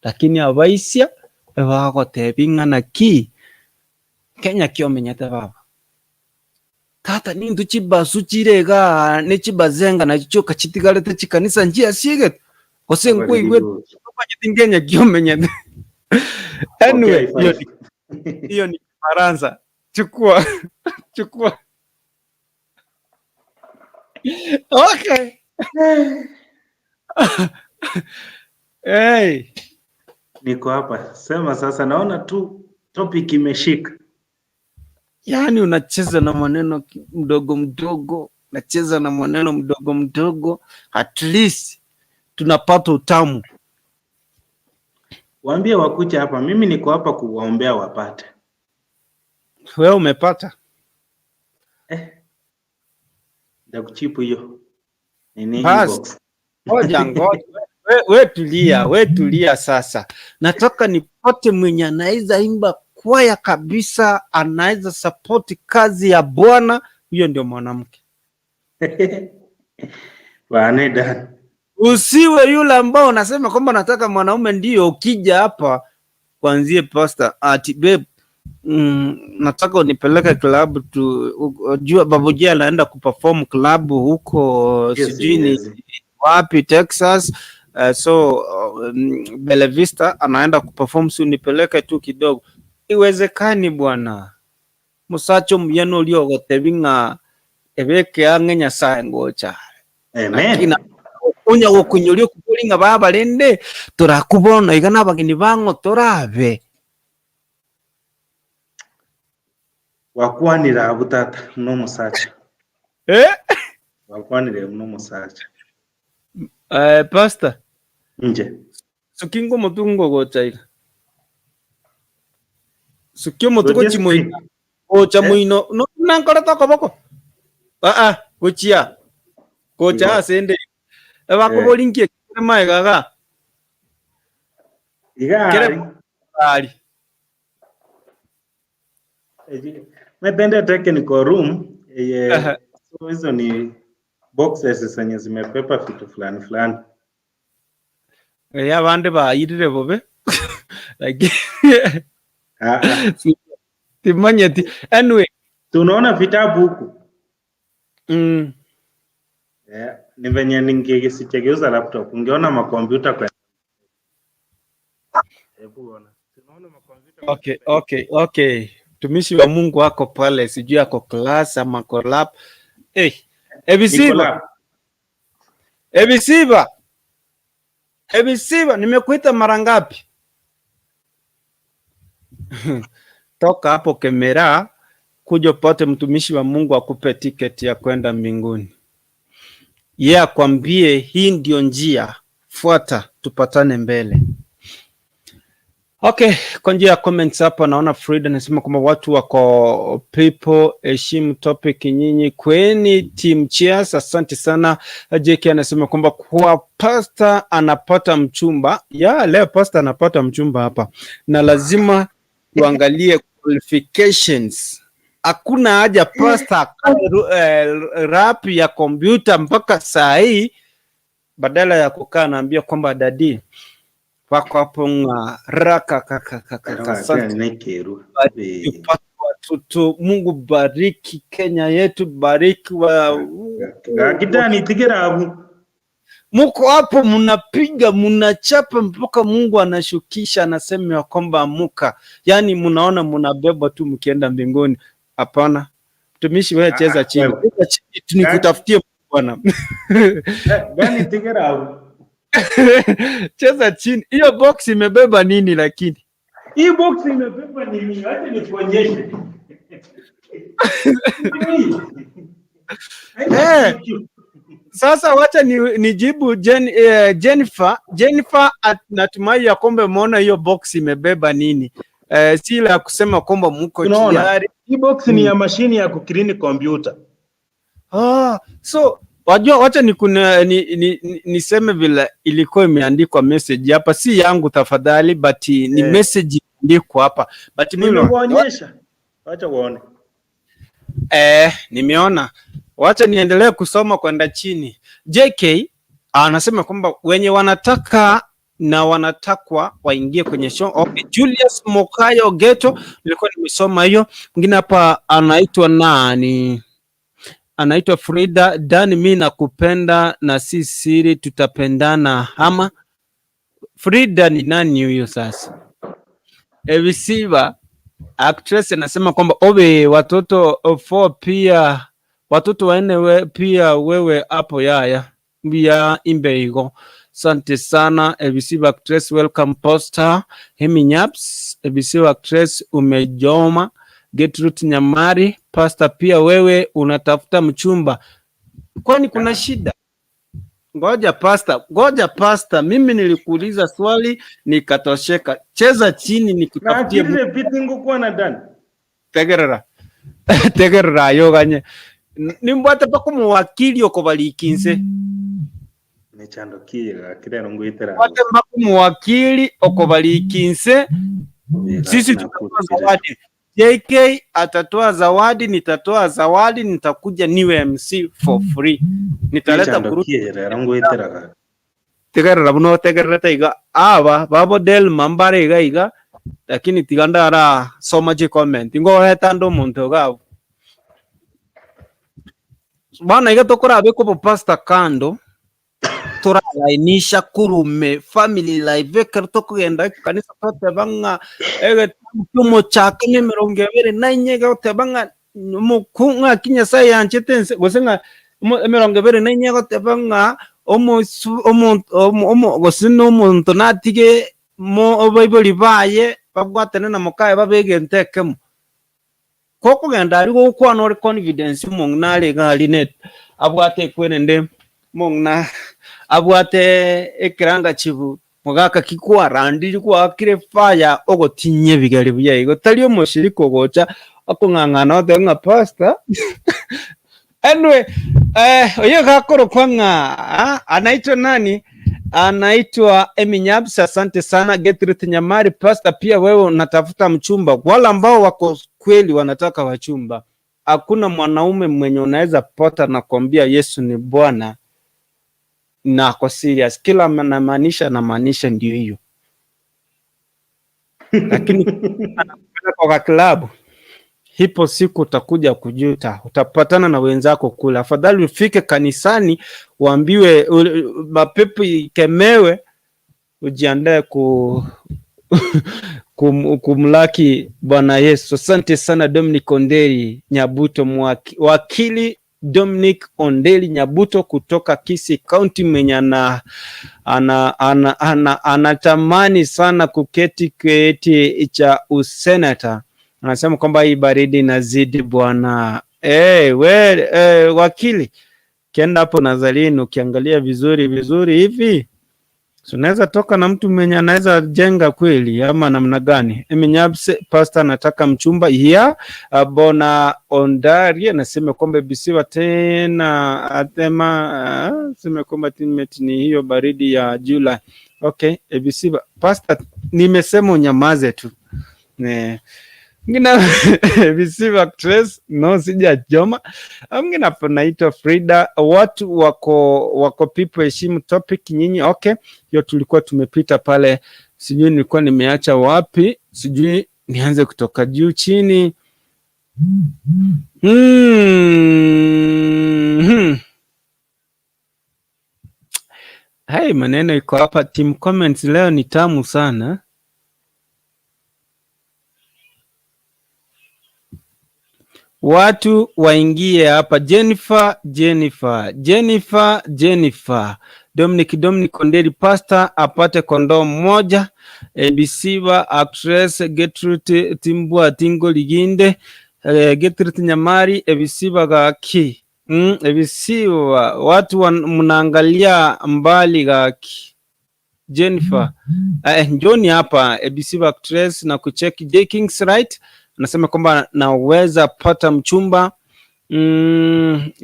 lakini abaisia ebagotebi ng'a naki Kenya kiomenyete baba tata nintu chibasu chire igaa ne chibazenga nachi chioka chitigarete chikanisa nchiasigete gose nkwaigwete omanyete Kenya kiomenyete. Anyway, Okay, hiyo fine. hiyo ni Kifaransa. Chukua chukua. Okay. Hey. Niko hapa. Sema sasa, naona tu topic imeshika. Yaani unacheza na maneno mdogo mdogo, unacheza na maneno mdogo mdogo, at least tunapata utamu. Waambie wakuja hapa, mimi niko hapa kuwaombea wapate. Wewe umepata? Eh, nitakuchipu hiyo nini Bas. inbox. Ngoja ngoja. We tulia, we tulia sasa. Nataka nipate mwenye anaweza imba kwaya kabisa, anaweza support kazi ya Bwana, huyo ndio mwanamke. Bane Dan. Usiwe yule ambao unasema kwamba nataka mwanaume ndio ukija hapa kwanzie pastor ati babe, nataka unipeleke club tu, jua Babuji anaenda kuperform club huko Yes, sijui ni yes. wapi Texas. So Bella Vista anaenda kuperform, si unipeleke tu kidogo. Iwezekani bwana musacho muyano uliogotebi ng'a ebeke ang'e Nyasaye ngocha. Amen. Lakini onya gokunyoria okubori ng'a babarende torakubona iga na abageni bang'o torabe. Wakwanire abu tata n'omusacha. Eh? Wakwanire n'omusacha. Pastor, Nje. sukingo omotungo gocha iga. Suki omotugo Gochia chimoino. screen. Gocha Eh? moino. No nankorete okoboko. Ah ah, gochia. Gocha Igo. ase ende. Ebakobori nki ekere maega iga? Iga Kere ari. ari. Mepende technical room ye, Aha. so hizo ni boxes zenye zimepepa vitu fulani fulani. Eh, abande bayirire bobe. Lakini Ah, ah. timanyeti. Anyway, Tunaona vitabu huku. Yeah, ni venye ningesichegeuza laptop ungeona makompyuta kwa. Hebu ona. Tunaona makompyuta Okay. Mtumishi wa Mungu ako pale, sijui ako class ama ako lab. Hey, Niko Ebisiba, lab. Ebisiba, Ebisiba, nimekuita mara ngapi? Toka hapo Kemera kuja upate mtumishi wa Mungu akupe tiketi ya kwenda mbinguni. Yeye akwambie hii ndio njia, fuata, tupatane mbele. Okay, kwa njia ya comments hapa naona Frida anasema kwamba watu wako people, heshimu topic nyinyi kweni team cheers. Asante sana. JK anasema kwamba kwa pastor anapata mchumba ya leo, pastor anapata mchumba hapa, na lazima tuangalie qualifications. Hakuna haja pastor akae rap ya kompyuta mpaka saa hii, badala ya kukaa naambia kwamba daddy wako hapo nga raka kaka kaka. Asante Nekeru. bariki upate watoto. Mungu bariki Kenya yetu, bariki wa Gakitani tigerabu. Muko hapo mnapiga mnachapa mpaka Mungu anashukisha, anasema ya kwamba amuka. Yaani mnaona mnabebwa tu mkienda mbinguni. Hapana, mtumishi, wewe cheza Ah, chini, wewe. Cheza chini tu nikutafutie Bwana. Gani tigerabu? Cheza chini. Hiyo box imebeba nini lakini? Hii box imebeba nini? Acha nikuonyeshe. Hii. Eh. Sasa wacha nijibu Jennifer. Jennifer, natumai ya kwamba umeona hiyo box imebeba nini. Si ile ya kusema kwamba mko Tunaona. tayari. Hii box ni ya mashini ya kuclean kompyuta. Ah, so wajua, wacha niseme vile ilikuwa imeandikwa message hapa, si yangu tafadhali, but ni message imeandikwa hapa but mimi Nimekuonyesha. Wacha uone. Nimeona. Wacha niendelee kusoma kwenda chini. JK anasema kwamba wenye wanataka na wanatakwa waingie kwenye show. Okay, Julius Mokayo Geto, nilikuwa nimesoma hiyo. Mwingine hapa anaitwa nani? Anaitwa Frida Dan, mi nakupenda na si siri, tutapendana ama. Frida ni nani huyo sasa? Evisiva actress anasema kwamba obe watoto four pia watoto wanne pia wewe hapo yaya mbia imbeigo. Asante sana Evisiva actress, welcome poster Hemi Nyaps. Evisiva actress umejoma. Gertrude Nyamari, pastor pia wewe unatafuta mchumba, kwani kuna shida? Ngoja pasta, ngoja pasta, mimi nilikuuliza swali nikatosheka. Cheza chini nikutafutie. Nakire bitingu kwa na dan. Tegerera tegerera ayoganye nimbwate paka omuwakili okobalikinse. Nechando kira kirero ngwitera. Mbwate mpaka omuwakili okobalikinse. Sisi tutatoa zawadi. JK atatoa zawadi, nitatoa zawadi, nitakuja niwe MC for free, nitaleta Nechando group. Kira ngwitera. Tegerera buno tegerera iga aba babo del mambare iga iga, lakini tigandara soma ji comment ngoreta ndo muntu gabo bana iga tokorabe ko pastor kando turalainisha kurume family life ekero tokogenda kanisa toteba ng'a egetamu chake ng'a 24 goteba ng'a ng'aki Nyasaye yanchete ense gose ng'a 24 goteba ng'a gose na omonto natige mo obaibori baye babwatane na mokaye babegente ekemo kokogenda ari gokwana ore confidence omong'ina are iga ari net abwate ekwerende omong'ina abwate ekeranga chibu mogaka kikwarandiri gwakire fire ogotinyia ebigari buya igo tari omoshirika ogocha okong'ang'ana otebe ng'a pastor. Anyway, oyo gakorokwa ng'a anaitwa nani? Anaitwa Eminyabs. Asante sana Gertrude Nyamari. Pastor, pia wewe unatafuta mchumba. Wale ambao wako kweli wanataka wachumba, hakuna mwanaume mwenye unaweza pata na kuambia Yesu ni Bwana na ako serious. Kila namaanisha ndio hiyo, lakini anakupeleka kwa klabu hipo siku utakuja kujuta, utapatana na wenzako kule. Afadhali ufike kanisani uambiwe mapepo ikemewe, ujiandae ku kumlaki Bwana Yesu. Asante sana Dominic Onderi Nyabuto, wakili Dominic Onderi Nyabuto kutoka Kisii County, mwenye anatamani sana kuketi kiti cha usenata. Anasema kwamba hii baridi inazidi bwana. Hey, we, hey, wakili, ukienda hapo Nazarene ukiangalia vizuri vizuri hivi, so unaweza toka na mtu mwenye anaweza jenga kweli ama namna gani? Eminyabse pastor anataka mchumba ya Bona Ondari anasema kwamba bisiwa tena atema sema kwamba teammate ni hiyo baridi ya July. Okay, ebisiba pastor, nimesema unyamaze tu. Ne. Ngina Bisiba actress no sijachoma. Mwingine hapo naitwa Frida. Watu wako people heshimu topic nyinyi. Okay, hiyo tulikuwa tumepita pale, sijui nilikuwa nimeacha wapi, sijui nianze kutoka juu chini. Hey, maneno iko hapa. Team comments leo ni tamu sana. Watu waingie hapa. Jennifer, Jennifer, Jennifer, Jennifer. Dominic Onderi pastor apate kondoo mmoja. Bisiba actress Gertrude Timbwa Tingo Liginde, Gertrude Nyamari Ebisiba gaki. Ebisiba watu mnaangalia mbali gaki. Jennifer, njoni hapa Ebisiba actress na kucheki J Kings right anasema kwamba naweza pata mchumba.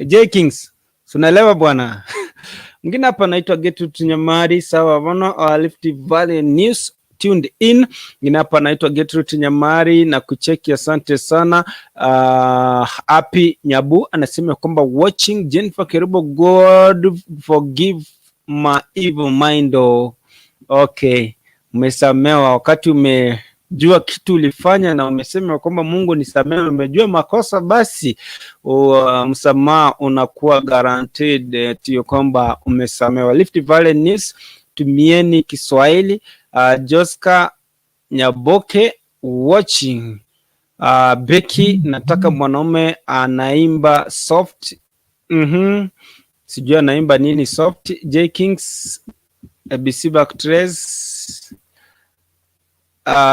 J Kings, unaelewa bwana. Mwingine hapa anaitwa Gertrude Nyamari, sawa bwana, Rift Valley News tuned in. Mwingine hapa anaitwa Gertrude Nyamari na kucheki, asante sana. Happy Nyabu anasema kwamba watching Jennifer Kerubo, God forgive my evil mind. Oh. Okay, umesamewa wakati umejua kitu ulifanya na umesema kwamba Mungu nisamehe, umejua makosa, basi msamaha unakuwa guaranteed tio kwamba umesamehewa. Rift Valley News, tumieni Kiswahili. Joska Nyaboke watching. Becky, nataka mwanaume anaimba soft. Sijui anaimba nini soft. J Kings, ABC Actress,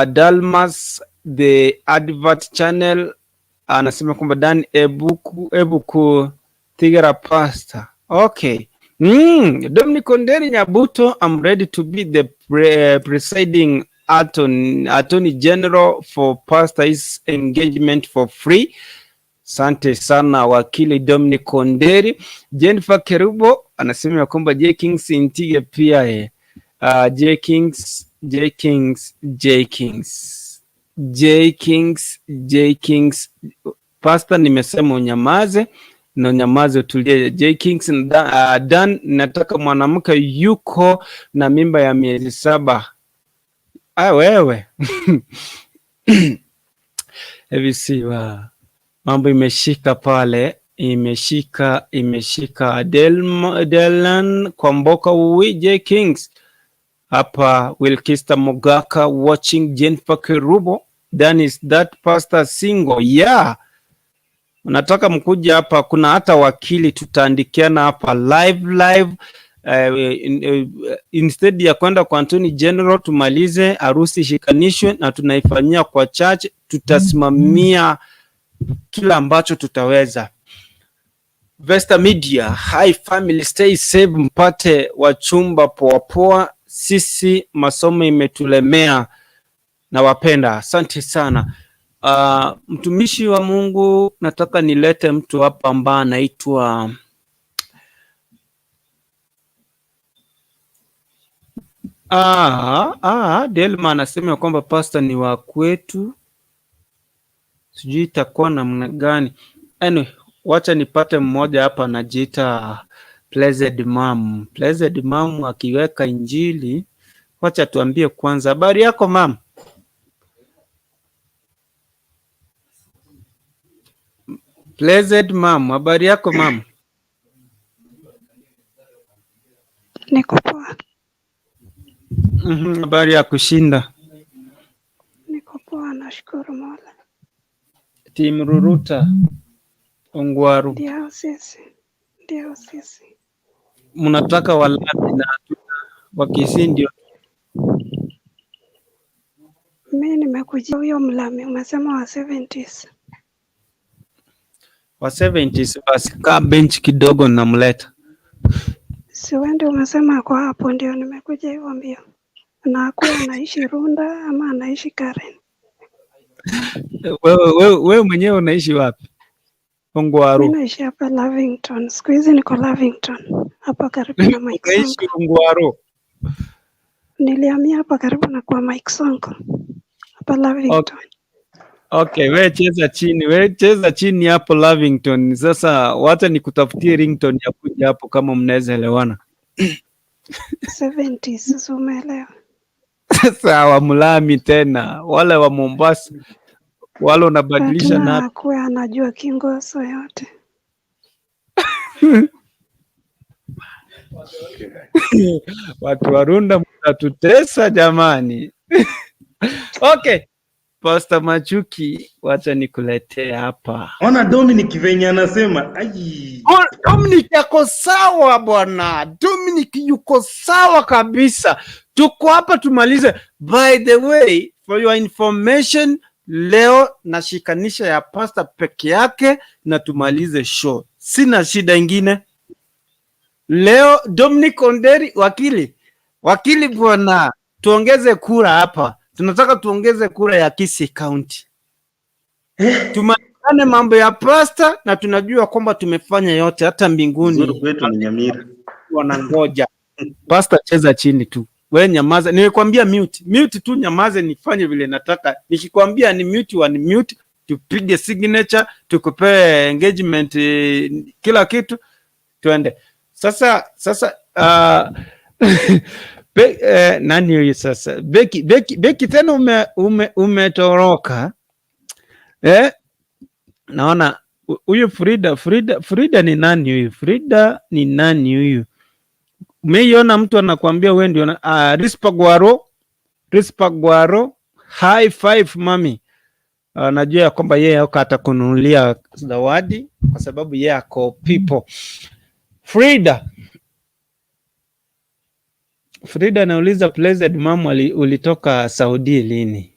Dalmas the advert channel anasema kwamba Dan ebuku tigera pasta. Okay. Dominic Onderi Nyabuto, I'm ready to be the presiding attorney general for pastor's engagement for free. Sante sana wakili Dominic Onderi. Jennifer Kerubo anasema ya kwamba J Kings intige pia J Kings, J Kings, J Kings, J Kings, J Kings. Pastor, nimesema unyamaze na unyamaze utulie. J Kings, Dan, nataka mwanamke yuko na mimba ya miezi 7. Ah, wewe hivi siwa mambo imeshika pale, imeshika imeshika. Delan Kwamboka uwi J Kings hapa. Wilkista Mogaka watching Jennifer Kerubo. Dan, is that pastor single? Yeah, nataka mkuja hapa, kuna hata wakili tutaandikiana hapa live live. Instead ya kwenda kwa Attorney General tumalize harusi ishikanishwe na tunaifanyia kwa church, tutasimamia kila ambacho tutaweza. Vesta Media, hi family, stay safe, mpate wachumba poa poa. Sisi masomo imetulemea na wapenda, asante sana. Mtumishi wa Mungu, nataka nilete mtu hapa ambaye anaitwa Delma anasema kwamba pastor ni wa kwetu, sijui itakuwa namna gani. Anyway, wacha nipate mmoja hapa anajiita Blessed Mom. Blessed Mom akiweka injili, wacha tuambie kwanza habari yako mam. Blessed Mom, habari yako mam? Niko poa. Habari ya kushinda. Nashukuru Mola. Team Ruruta Ongwaru, Ndio sisi, ndio sisi. Mnataka Walami na hatuna Wakisii ndio. Mi nimekujia huyo mlami umesema wa 70s. Wa 70s. Basi kaa bench kidogo, namleta. Si wewe ndio umesema ako hapo, ndio nimekuja hivyo mbio. Na akuwa anaishi Runda ama anaishi Karen? Wewe mwenyewe unaishi wapi? Mi Ongwaru. naishi hapa Lavington. Siku hizi niko Lavington hapa karibu na Mike Unaishi Sonko. Ongwaru. Nilihamia hapa karibu na kwa Mike Sonko hapa Lavington. Okay, we cheza chini, we cheza chini hapo Lavington. Sasa wacha nikutafutie ringtone ya kuja hapo kama mnaweza elewana. 70s, sasa umeelewa? Sawa, mlami tena wale wa Mombasa wale unabadilisha Tena na akuwe anajua kingoso yote. Watu wa Runda mtatutesa jamani. Okay, Pastor Machuki, wacha nikuletee hapa. Ona Dominic venye anasema. Ai. Oh, Dominic ako sawa bwana. Dominic yuko sawa kabisa. Tuko hapa tumalize. By the way, for your information, leo nashikanisha ya pasta peke yake na tumalize show. Sina shida ingine. Leo Dominic Onderi, wakili, wakili bwana, tuongeze kura hapa. Tunataka tuongeze kura ya Kisii County. Tumalizane mambo ya pasta na tunajua kwamba tumefanya yote hata mbinguni Uzuri kwetu ni Nyamira. Wanangoja. Pasta, cheza chini tu. We nyamaza. Nimekwambia mute. Mute tu nyamaze nifanye vile nataka. Nikikwambia ni mute wa ni mute, tupige signature, tukupee engagement, kila kitu tuende. Sasa nani huyu sasa? Beki Beki Beki tena umetoroka. Naona huyu Frida Frida Frida ni nani huyu? Frida ni nani huyu? Umeiona mtu anakuambia wewe ndio Rispa Gwaro, Rispa Gwaro, high five mami. Najua ya kwamba yeye ako atakununulia zawadi kwa sababu yeye ako people. Frida Frida anauliza, Blessed Mom, ulitoka Saudi lini?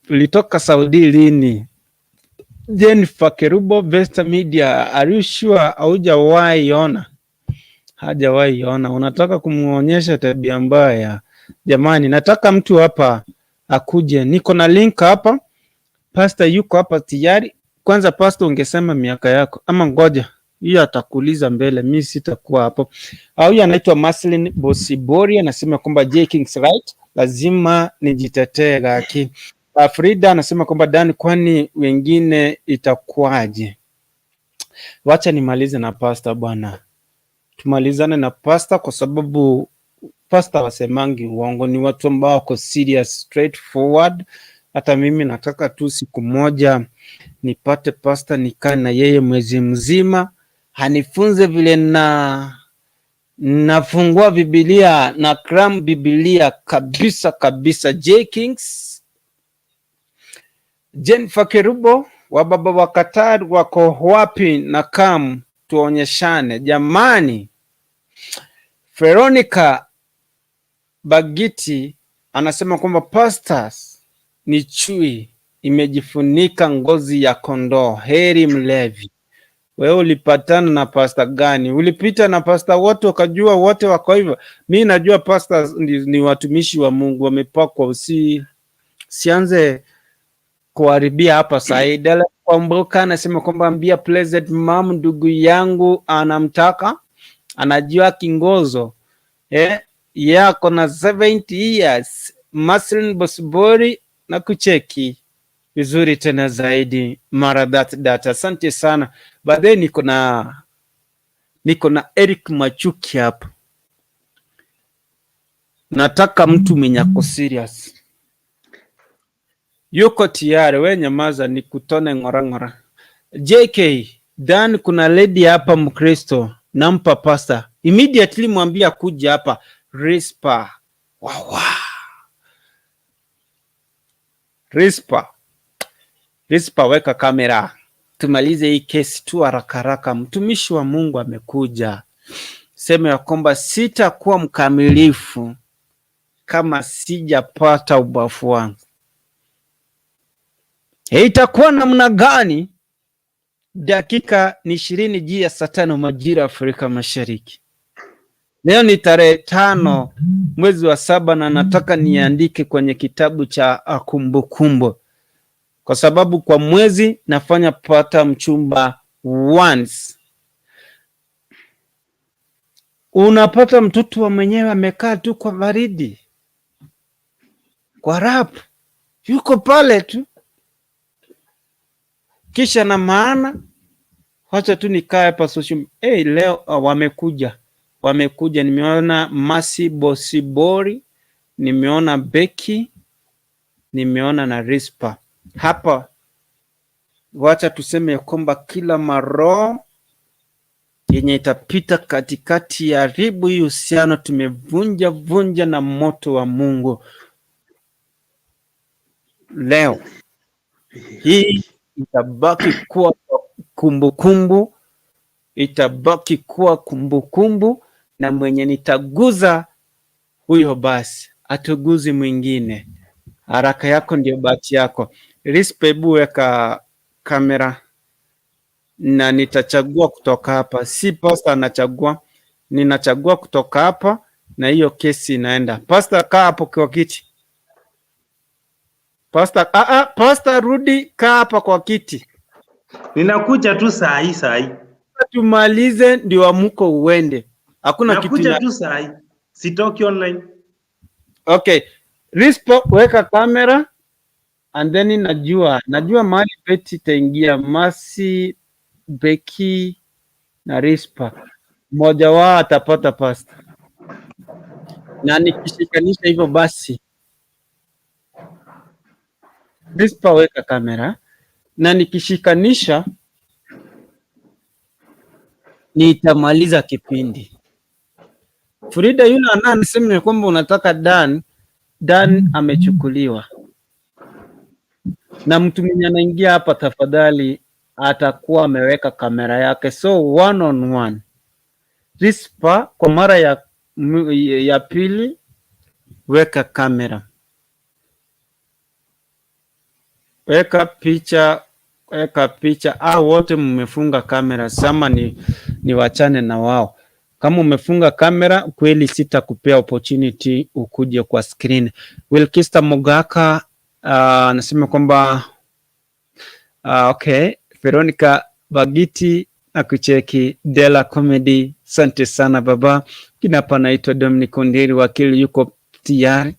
Ulitoka Saudi lini? Jennifer Kerubo, Vesta Media, are you sure haujawahi ona? Hajawahi ona. Unataka kumuonyesha tabia mbaya. Jamani, nataka mtu hapa akuje. Niko na link hapa. Pastor yuko hapa tayari. Kwanza pastor, ungesema miaka yako ama ngoja hiyo atakuuliza mbele, mi sitakuwa hapo. Au huyu anaitwa Marcelin Bosibori anasema kwamba J Kings right, lazima nijitetee gaki. Frida anasema kwamba Dan, kwani wengine itakuwaje? Wacha nimalize na pasta bwana, tumalizane na pasta kwa sababu pasta wasemangi uongo, ni watu ambao wako serious, straightforward. Hata mimi nataka tu siku moja nipate pasta, nikae na yeye mwezi mzima, anifunze vile na nafungua Biblia na cram Biblia kabisa kabisa. J Kings, Jennifer Kerubo, wa baba wa Qatar wako wapi? Na kam tuonyeshane jamani. Veronica Bagiti anasema kwamba pastors ni chui imejifunika ngozi ya kondoo, heri mlevi. Wewe ulipatana na pasta gani? Ulipita na pasta wote ukajua wote wako hivyo? Mi najua pastors ni watumishi wa Mungu wamepakwa. Sianze kuharibia hapa sahi. Dela Kwamboka anasema kwamba ambia Blessed Mom ndugu yangu anamtaka, anajua kingozo, yako na 70 years. Marcelin Bosibori na kucheki vizuri tena zaidi mara that that. Asante sana. Baadaye niko na Eric Machuki hapa. Nataka mtu mwenye ako serious. Yuko tayari, we nyamaza nikutone ng'ora ng'ora. JK Dan, kuna lady hapa Mkristo, nampa pasta immediately, mwambie kuja hapa Rispa. Wawa. Rispa, Rispa, weka kamera tumalize hii kesi tu haraka haraka. Mtumishi wa Mungu amekuja, sema ya kwamba sitakuwa mkamilifu kama sijapata ubafu wangu. Itakuwa namna gani? Dakika ni 20 juu ya saa 5 majira ya Afrika Mashariki. Leo ni tarehe 5 mwezi wa 7 na nataka niandike kwenye kitabu cha kumbukumbu, kwa sababu kwa mwezi nafanya pata mchumba once. Unapata mtoto wa mwenyewe amekaa tu kwa baridi, kwa rap, yuko pale tu, kisha na maana, wacha tu nikae hapa social. Hey, leo wamekuja, nimeona Masi Bosibori, nimeona Beki, nimeona na Rispa hapa. Wacha tuseme ya kwamba kila maroho yenye itapita katikati ya ribu hii uhusiano tumevunja vunja na moto wa Mungu leo hii itabaki kuwa kumbukumbu, itabaki kuwa kumbukumbu, na mwenye nitaguza huyo basi atuguzi mwingine. Haraka yako ndio bahati yako. Rispa, hebu weka kamera na nitachagua kutoka hapa, si pasta anachagua, ninachagua kutoka hapa na hiyo kesi inaenda. Pasta, kaa hapo kwa kiti. Pasta, pasta rudi, kaa hapa kwa kiti. Ninakuja tu saa hii saa hii. Tumalize ndio amuko uende. Hakuna kitu Nakuja tu saa hii. Sitoki online. Okay. Rispo, weka kamera and then najua mahali beti itaingia Masi, Beki na Rispa, mmoja wao atapata pasta, na nikishikanisha hivyo basi, Rispa weka kamera, na nikishikanisha nitamaliza kipindi. Frida yule anasema kwamba unataka Dan, Dan amechukuliwa na mtu mwenye anaingia hapa, tafadhali atakuwa ameweka kamera yake, so one on one. Rispa kwa mara ya pili, weka kamera, weka picha, weka picha. Au wote mmefunga kamera, sama ni wachane na wao. Kama umefunga kamera kweli, sitakupea opportunity ukuje kwa screen. Wilkista Mogaka anasema kwamba okay, Veronica Bagiti na kucheki Dela Comedy, asante sana baba. Kina hapa naitwa Dominic Ondiri, wakili yuko tayari.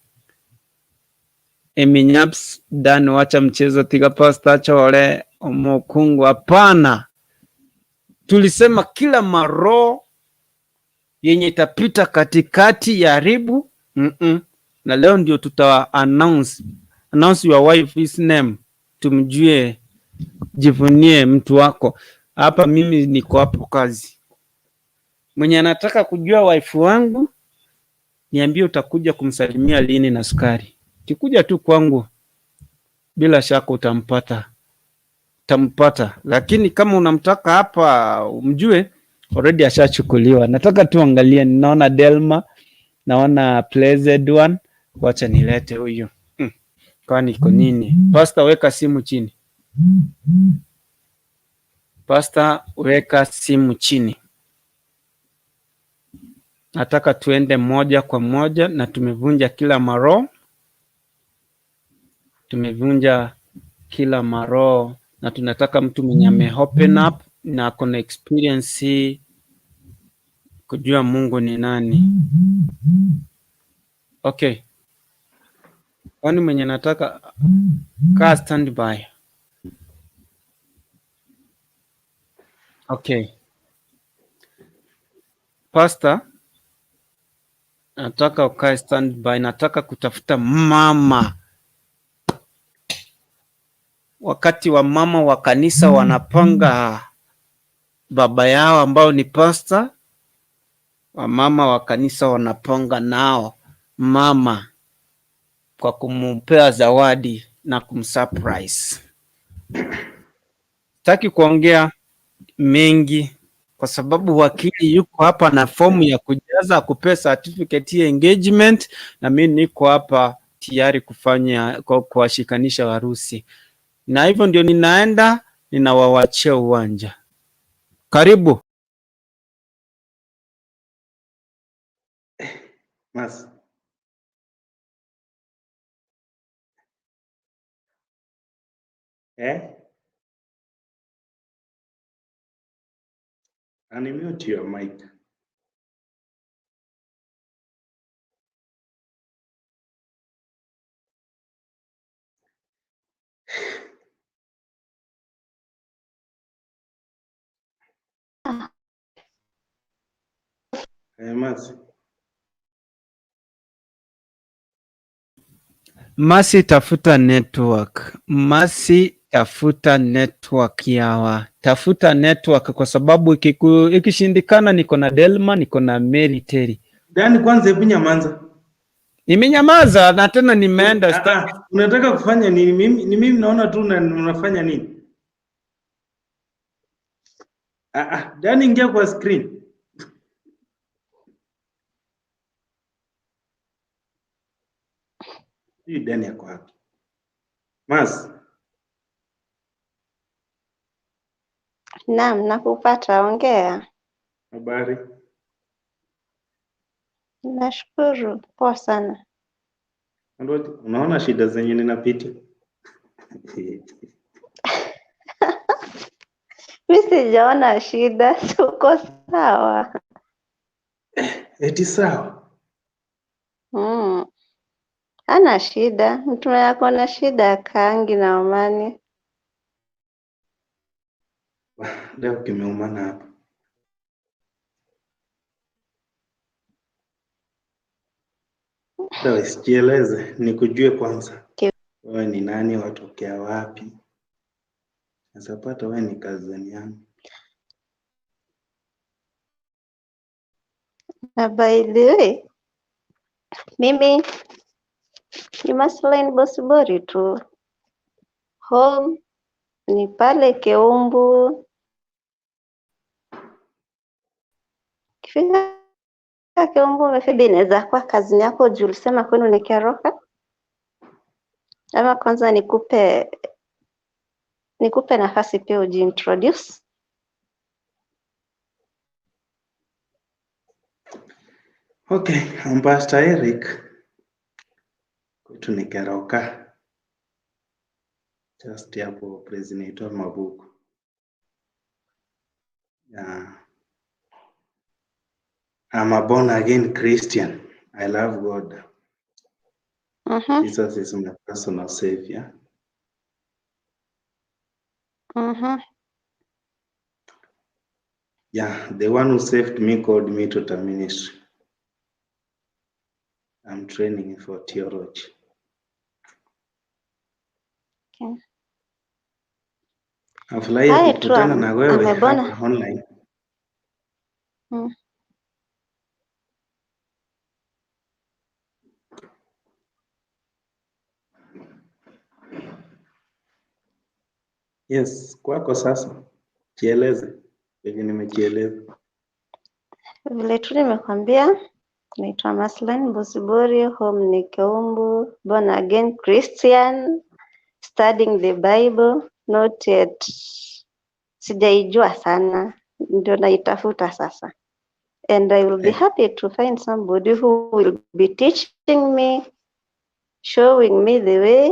Eminyaps Dan, wacha mchezo, tiga pasta chole omokungu. Hapana, tulisema kila maro yenye itapita katikati ya ribu Na leo ndio tuta announce your wife's name, tumjue, jivunie mtu wako. Hapa mimi niko hapo kazi. Mwenye anataka kujua wife wangu niambie, utakuja kumsalimia lini na sukari. Kikuja tu kwangu, bila shaka utampata, utampata. Lakini kama unamtaka hapa umjue, already ashachukuliwa. Nataka tu angalie, ninaona Delma, naona Blessed One, wacha nilete huyu. Kwani iko nini? Pastor, weka simu chini. Pastor, weka simu chini. Nataka tuende moja kwa moja, na tumevunja kila maroho, tumevunja kila maroho, na tunataka mtu mwenye ame open up na ako na experience hii kujua Mungu ni nani. Okay, kwani mwenye nataka kaa standby. Okay, Pastor, nataka ukae standby, nataka kutafuta mama. Wakati wa mama wa kanisa wanapanga baba yao ambao ni pastor, wamama wa kanisa wanapanga nao mama kwa kumpea zawadi. na kumsurprise. Sitaki kuongea mengi kwa sababu wakili yuko hapa na fomu ya kujaza kupea certificate ya engagement, na mimi niko hapa tayari kufanya kuwashikanisha harusi, na hivyo ndio ninaenda ninawawachia uwanja. Karibu. Mas. Eh? Unmute your mic. Eh, Mas. Masi, tafuta network. Masi, tafuta network yawa, tafuta network kwa sababu ikishindikana, niko na Delma, niko na Mary Terry. Dani, kwanza hebu nyamaza. Nimenyamaza na tena nimeenda. Ah, ah, unataka kufanya nini? Mimi ni mimi naona tu unafanya nini? Ah, ah, Dani, ingia kwa screen. Hii Dani yako wapi? Mas, Naam, nakupata, ongea. Habari. Nashukuru, poa sana. Unaona shida zenye ninapitia? Mi sijaona shida, tuko sawa. Eti sawa. Hana shida, mtu mwenye ako na shida kaangi na amani. Leo kimeumana hapa. Leo sijieleze, nikujue kwanza. Wewe ni nani, watokea wapi? Sasa pata wewe ni cousin yangu. Na by the way, mimi ni Maslin Bosibori tu. Home ni pale Keumbu. Kifika Keumbu umefika, inaweza kuwa kazini yako juu ulisema kwenu ni Keroka. Ama kwanza nikupe nafasi pia ujiintroduce. Okay, I'm Pastor Eric. Kwetu ni Keroka. Just hapo place inaitwa Mabuku. Yeah. I'm a born again Christian. I love God. Jesus is my personal savior. Yeah, the one who saved me called me to the ministry. I'm training for theology. Okay. Nafurahia Haya tu, kukutana na wewe amebona. hapa online. Yes, kwako sasa. Jieleze venye nimejieleza. Vile tu nimekwambia, naitwa Maslin Bosibori, home ni Keumbu, born again Christian, studying the Bible, not yet sijaijua sana, ndio naitafuta sasa. And I will be happy to find somebody who will be teaching me, showing me the way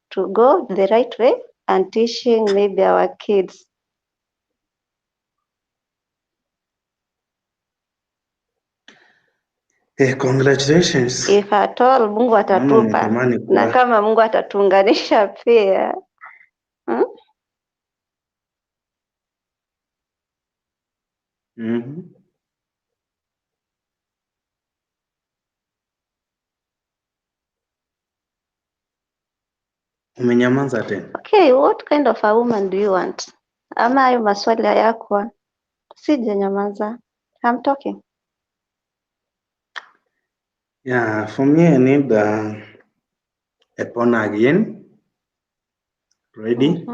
to go the right way, and teaching maybe our kids. Hey, congratulations. If at all Mungu Naona atatupa umetamani na kuwa kama Mungu atatuunganisha pia. Umenyamaza tena. Okay, what kind of a woman do you want? Ama hayo maswali hayakuwa. Sijanyamaza. I'm talking. Yeah, for me I need a born again. Ready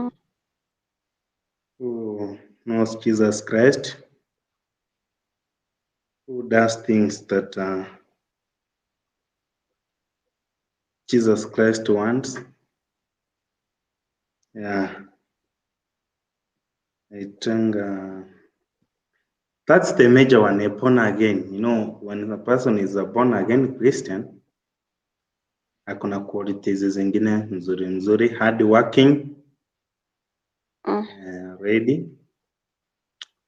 who knows Jesus Christ, who does things that Jesus Christ wants. Yeah, I think that's the major one, a born again. You know, when a person is a born again Christian, akona qualities zingine nzuri nzuri, hard working, ready,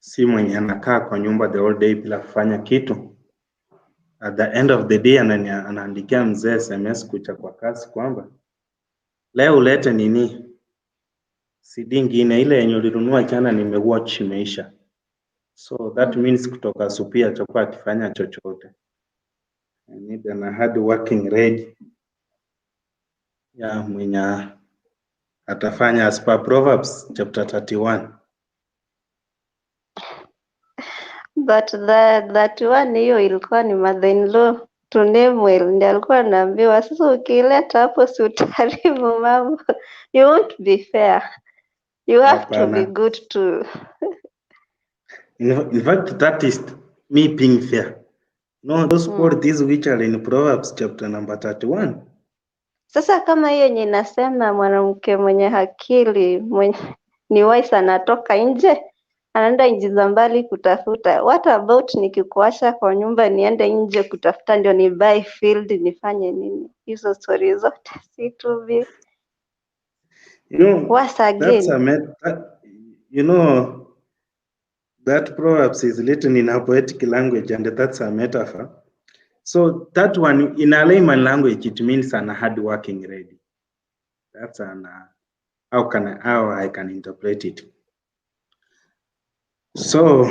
si mwenye anakaa kwa nyumba the whole day bila kufanya kitu. At the end of the day anaandikia mzee SMS kucha kwa kazi kwamba leo ulete nini CD ingine ile yenye ulinunua jana nimewatch imeisha. So that means kutoka asubuhi atakuwa akifanya chochote. I need an hard working lady. Yeah, mwenye atafanya as per Proverbs chapter 31. But that one hiyo ilikuwa ni mother-in-law to Nemuel ndiye alikuwa anaambiwa sasa ukileta hapo si utaharibu mambo. You won't be fair. You have to be Hapana. Good to In fact, that is me being fair. No, those qualities which are in Proverbs chapter number 31. Sasa kama hiyo yenye inasema mwanamke mwenye akili mwenye ni wise anatoka nje anaenda nchi za mbali kutafuta. What about nikikuacha kwa nyumba niende nje kutafuta ndio ni buy field nifanye nini? Hizo story zote si to be You know, worse that's again. A met that, you know, that Proverbs is written in a poetic language and that's a metaphor. So that one in a layman language, it means an hardworking lady. That's an how I can interpret it. So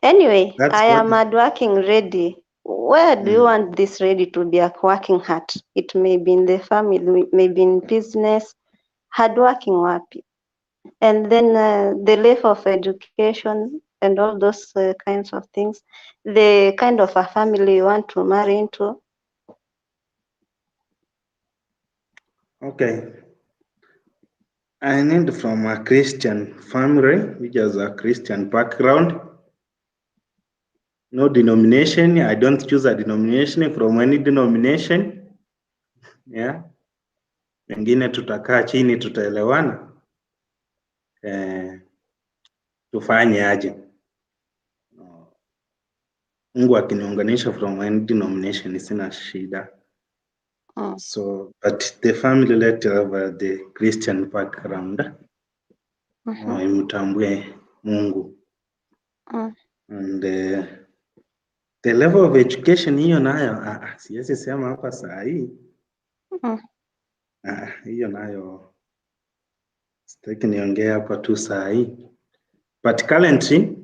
Anyway, that's I what am hardworking lady. Where do you want this lady to be a working at? It may be in the family, maybe in business. Hardworking wapi? And then the level of education and all those kinds of things, the kind of a family you want to marry into. Okay. I need from a Christian family, which has a Christian background. No denomination. I don't choose a denomination from any denomination. Yeah. Wengine tutakaa chini tutaelewana. Eh, tufanye aje. Mungu akiniunganisha from any denomination sina shida. So, but the family let have the Christian background. Imtambue Mungu. And the level of education hiyo nayo siwezi sema hapa saa hii. Hiyo nayo sitaki niongee hapa tu saa hii. But currently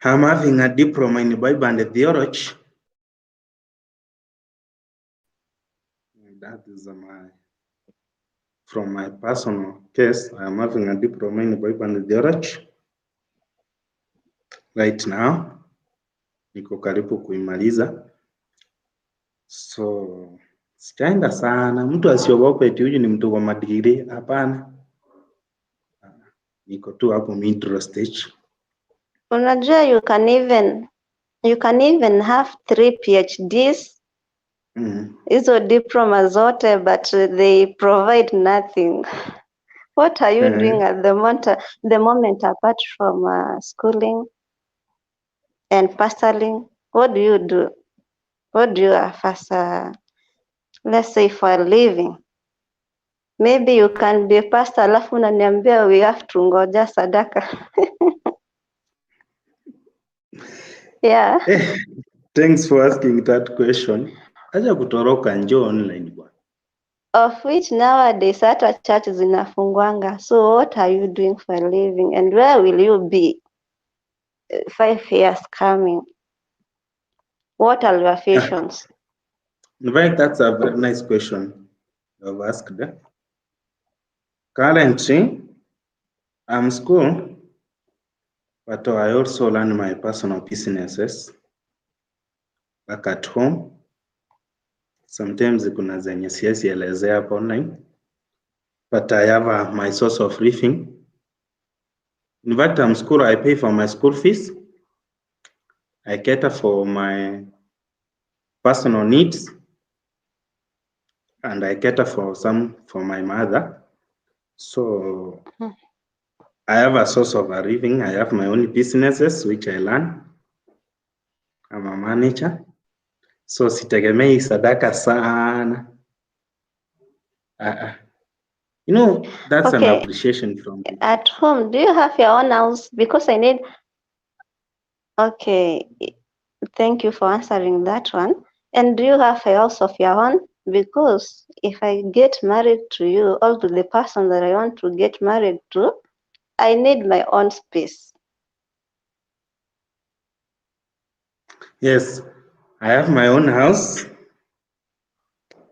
I'm having a diploma in Bible and theology. That is my from my personal case. I am having a diploma in Bible and theology right now. Niko karibu kuimaliza. So sitaenda sana. Mtu asiogope eti huyu ni mtu wa madigrii. Hapana. Niko tu hapo middle stage. Unajua you can even have three PhDs, hizo diploma zote, but they provide nothing. What are you doing at the moment apart from schooling and pastoring? What do you do? What do you have as a, let's say, for a living? Maybe you can be a pastor alafu unaniambia we have to ngoja sadaka. Yeah. Eh, thanks for asking that question. Acha kutoroka, njoo online bwana. Of which nowadays hata church zinafungwanga. So what are you doing for a living and where will you be 5 years coming? What are your visions? In fact, that's a very nice question you've asked. Currently, I'm school, but I also run my personal businesses back at home. Sometimes kuna zenye siwezi elezea hapa online. But I have my source of living. In fact, I'm school, I pay for my school fees. I cater for my personal needs and I cater for some for my mother. So I have a source of a living. I have my own businesses which I learn. I'm a manager. So sitegemei sadaka sana. Uh, you know, that's an Okay, appreciation from people. at home, do you have your own house? Because I need, okay, thank you for answering that one. And do you have a house of your own? Because if I get married to you or to the person that I want to get married to, I need my own space. Yes, I have my own house.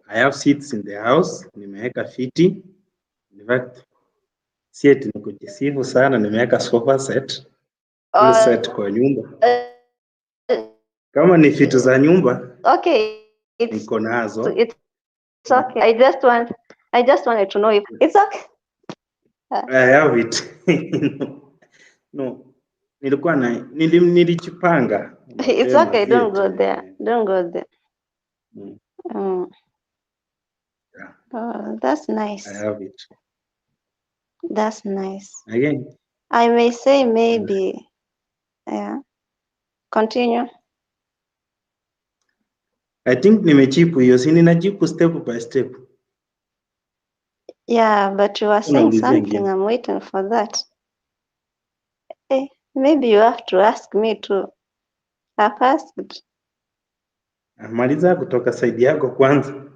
I have seats in the house. Nimeweka viti. In fact, si eti ni kujisifu sana, nimeweka sofa set, full set kwa nyumba. Kama ni vitu za nyumba Okay, it's niko nazo. it's okay. I just wanted to know if it's okay. I have it. No, nilikuwa na nilijipanga It's mapema, okay. si Don't go eti there. Don't go there. Yeah, Oh, that's I nice. have it. That's nice. Again, I may say maybe. Yeah. Continue. I think nimejibu hiyo, si ninajibu step by step. Yeah, but you are saying Unaulizia something. ingine. I'm waiting for that. Eh, maybe you have to ask me too. I've asked. Maliza kutoka side yako kwanza.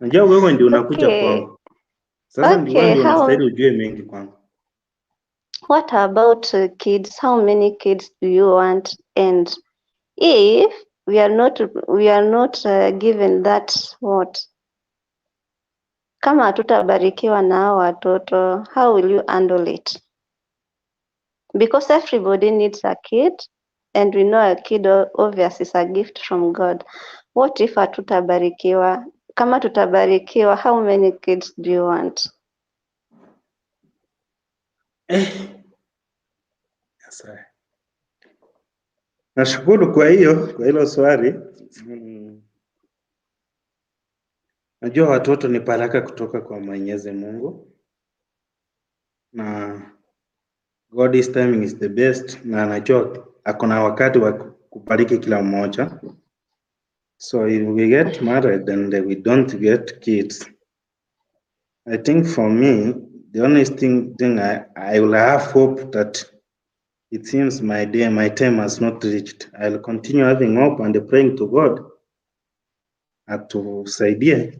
Unajua wewe ndio unakuja Okay. kwangu. Sasa ndio wewe Okay. ndio How? unastahili ujue mengi kwangu. What about kids? How many kids do you want? And if we are not given that what? Kama hatutabarikiwa na hao watoto, how will you handle it? Because everybody needs a kid, and we know a kid obviously is a gift from God. What if hatutabarikiwa? Kama tutabarikiwa, how many kids do you want? Eh, sasa. Nashukuru kwa hiyo, kwa hilo swali. Najua watoto ni baraka kutoka kwa Mwenyezi Mungu na God is timing is the best, na anajua ako na wakati wa kubariki kila mmoja. So if we get married and we don't get kids, I think for me, the only thing I will have hope that it seems my day, my time has not reached. I'll continue having hope and praying to God atusaidie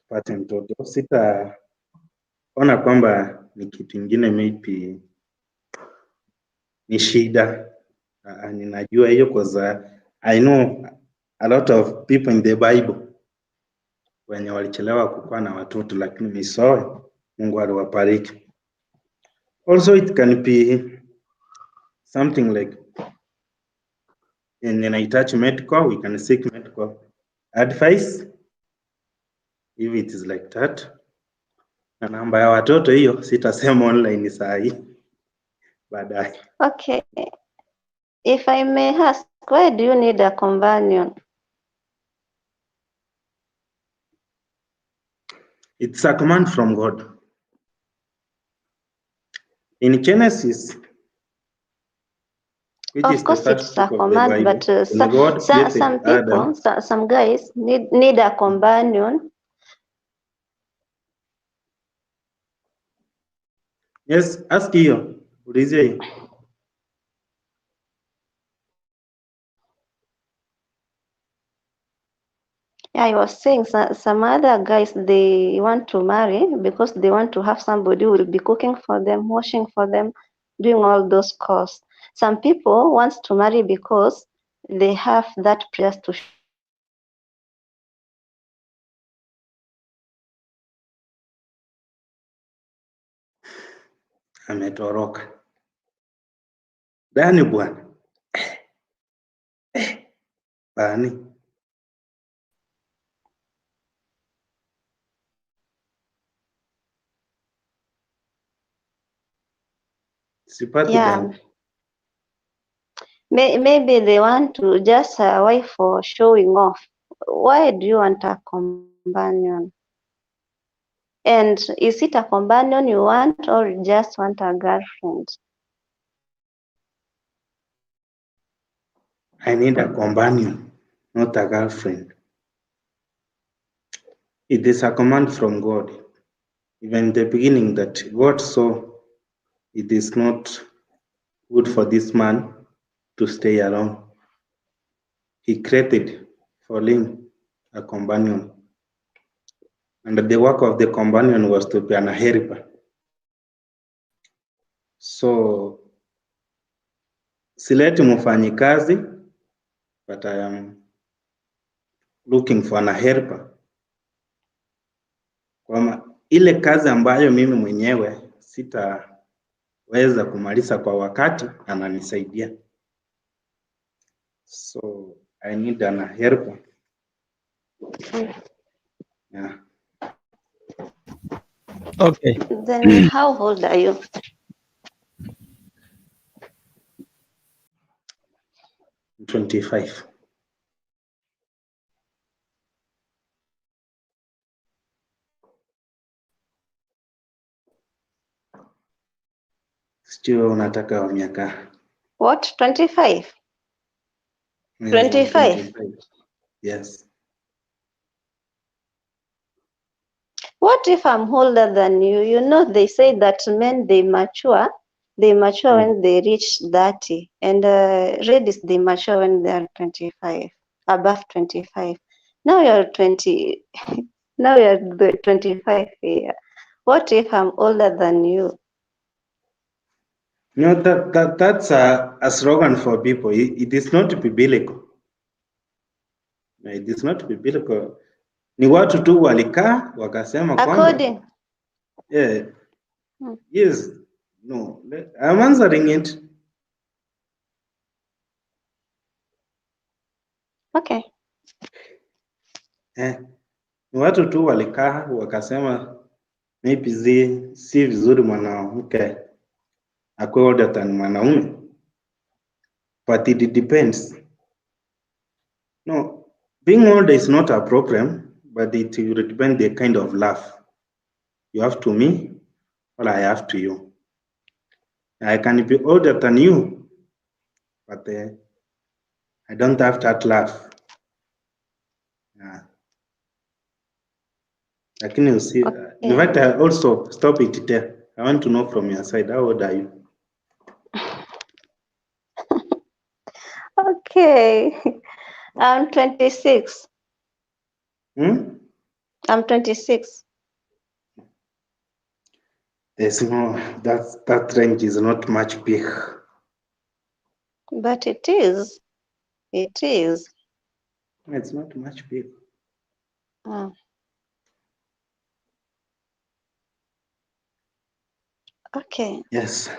tupate mtoto. Sitaona kwamba ni kitu ingine maybe ni shida. Ninajua hiyo cause I know a lot of people in the Bible wenye walichelewa kukuwa na watoto, lakini mwishowe Mungu aliwabariki. Also it can be something like yenye inahitaji medical, we can seek medical advice if it is like that. Na namba ya watoto hiyo sitasema online saa hii, baadaye. Okay. If I may ask, why do you need a companion? It's a command from God. In Genesis, which Of is the course, first it's a book of the command, Bible, but when God created some people, Adam, some guys need a companion. Yes, ask hiyo, ulizia hiyo. Yeah, I was saying some other guys, they want to marry because they want to have somebody who will be cooking for them, washing for them, doing all those chores. Some people want to marry because they have that prayers to Ametoroka. Dani bwana. Bani. Sipati Yeah. gani? Maybe they want to just a wife for showing off. Why do you want a companion? And is it a companion you want or you just want a girlfriend? I need a companion, not a girlfriend. It is a command from God. Even in the beginning that God saw it is not good for this man to stay alone. He created for him a companion. And the work of the companion was to be an helper. So sileti mfanyikazi, but I am looking for an helper. Kwa ile kazi ambayo mimi mwenyewe sitaweza kumaliza kwa wakati, ananisaidia. So I need an helper. Yeah. Okay. Then how old are you? 25. Sijui wewe unataka wa miaka What? 25? Yes, I'm 25? 25. Yes. What if I'm older than you? You know, they say that men, they mature. They mature when they reach 30, and ladies, they mature when they are 25, above 25. Now you're 20, now you're the 25 here. What if I'm older than you? No, that's a slogan for people. It is not biblical. It is not biblical. Ni watu tu walikaa wakasema kwamba According, yeah, yes, no, I'm answering it. Okay. Eh, ni watu tu walikaa wakasema maybe si vizuri mwanamke akuwe older than mwanaume, but it depends. No, being older is not a problem, but it will depend the kind of love you have to me or I have to you. I can be older than you, but I don't have that love. Yeah. Lakini usi, in fact, I also stop it there. I want to know from your side, how old are you? Okay. I'm 26. Hmm? I'm 26. There's no, that range is not much big. But it is. It is. It's not much big. Okay. Yes.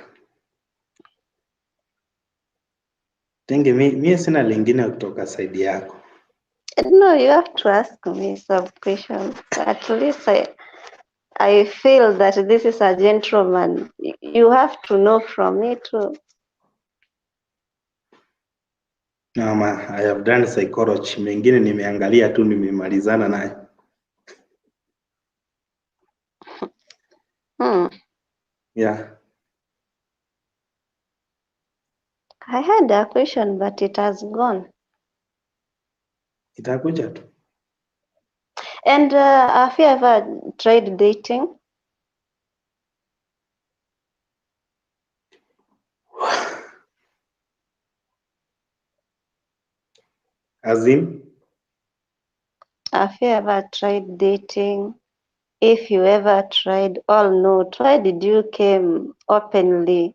Tenge, mi sina lingine kutoka side yako. No, you have to ask me some questions. At least I feel that this is a gentleman. You have to know from me too. No, ma, I have done psychology. Mengine nimeangalia tu nimemalizana naye. Yeah. I had a question, but it has gone. Itakuja tu. And have you ever tried dating? As in? Have you ever tried dating? If you ever tried or not, why did you came openly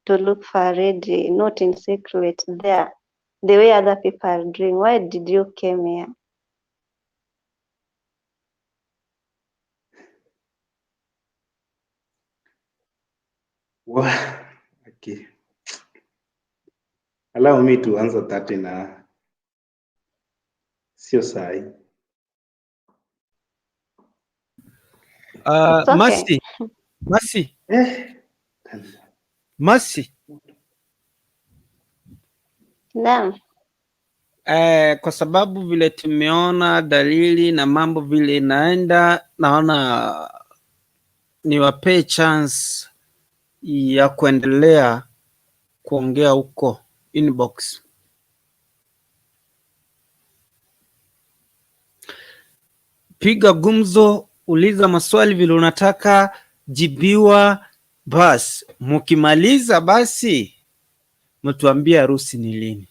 to look for a lady, not in secret there, the way other people are doing? Why did you came here? Well, okay. Allow me to answer that in a sio sahi. It's okay. Mercy, Mercy. Masi, Naam. Kwa sababu vile tumeona dalili na mambo vile inaenda, naona niwapee chance ya kuendelea kuongea huko inbox. Piga gumzo, uliza maswali vile unataka, jibiwa. Bas, mukimaliza basi mtuambie harusi ni lini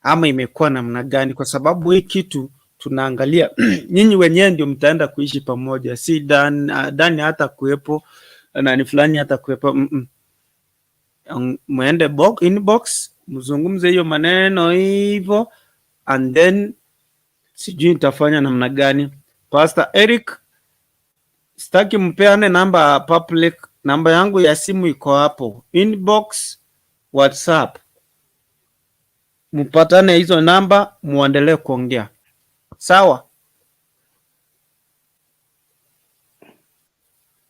ama imekuwa namna gani, kwa sababu hii kitu tunaangalia nyinyi wenyewe ndio mtaenda kuishi pamoja, si Dan, Dani hata kuwepo nani fulani hata kuwepo Muende inbox mzungumze hiyo maneno hivyo, and then sijui nitafanya namna gani. Pastor Eric, sitaki mpeane namba public, namba yangu ya simu iko hapo inbox, WhatsApp, mpatane hizo namba muendelee kuongea, sawa?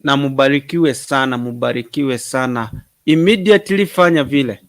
Na mubarikiwe sana, mubarikiwe sana. Immediately fanya vile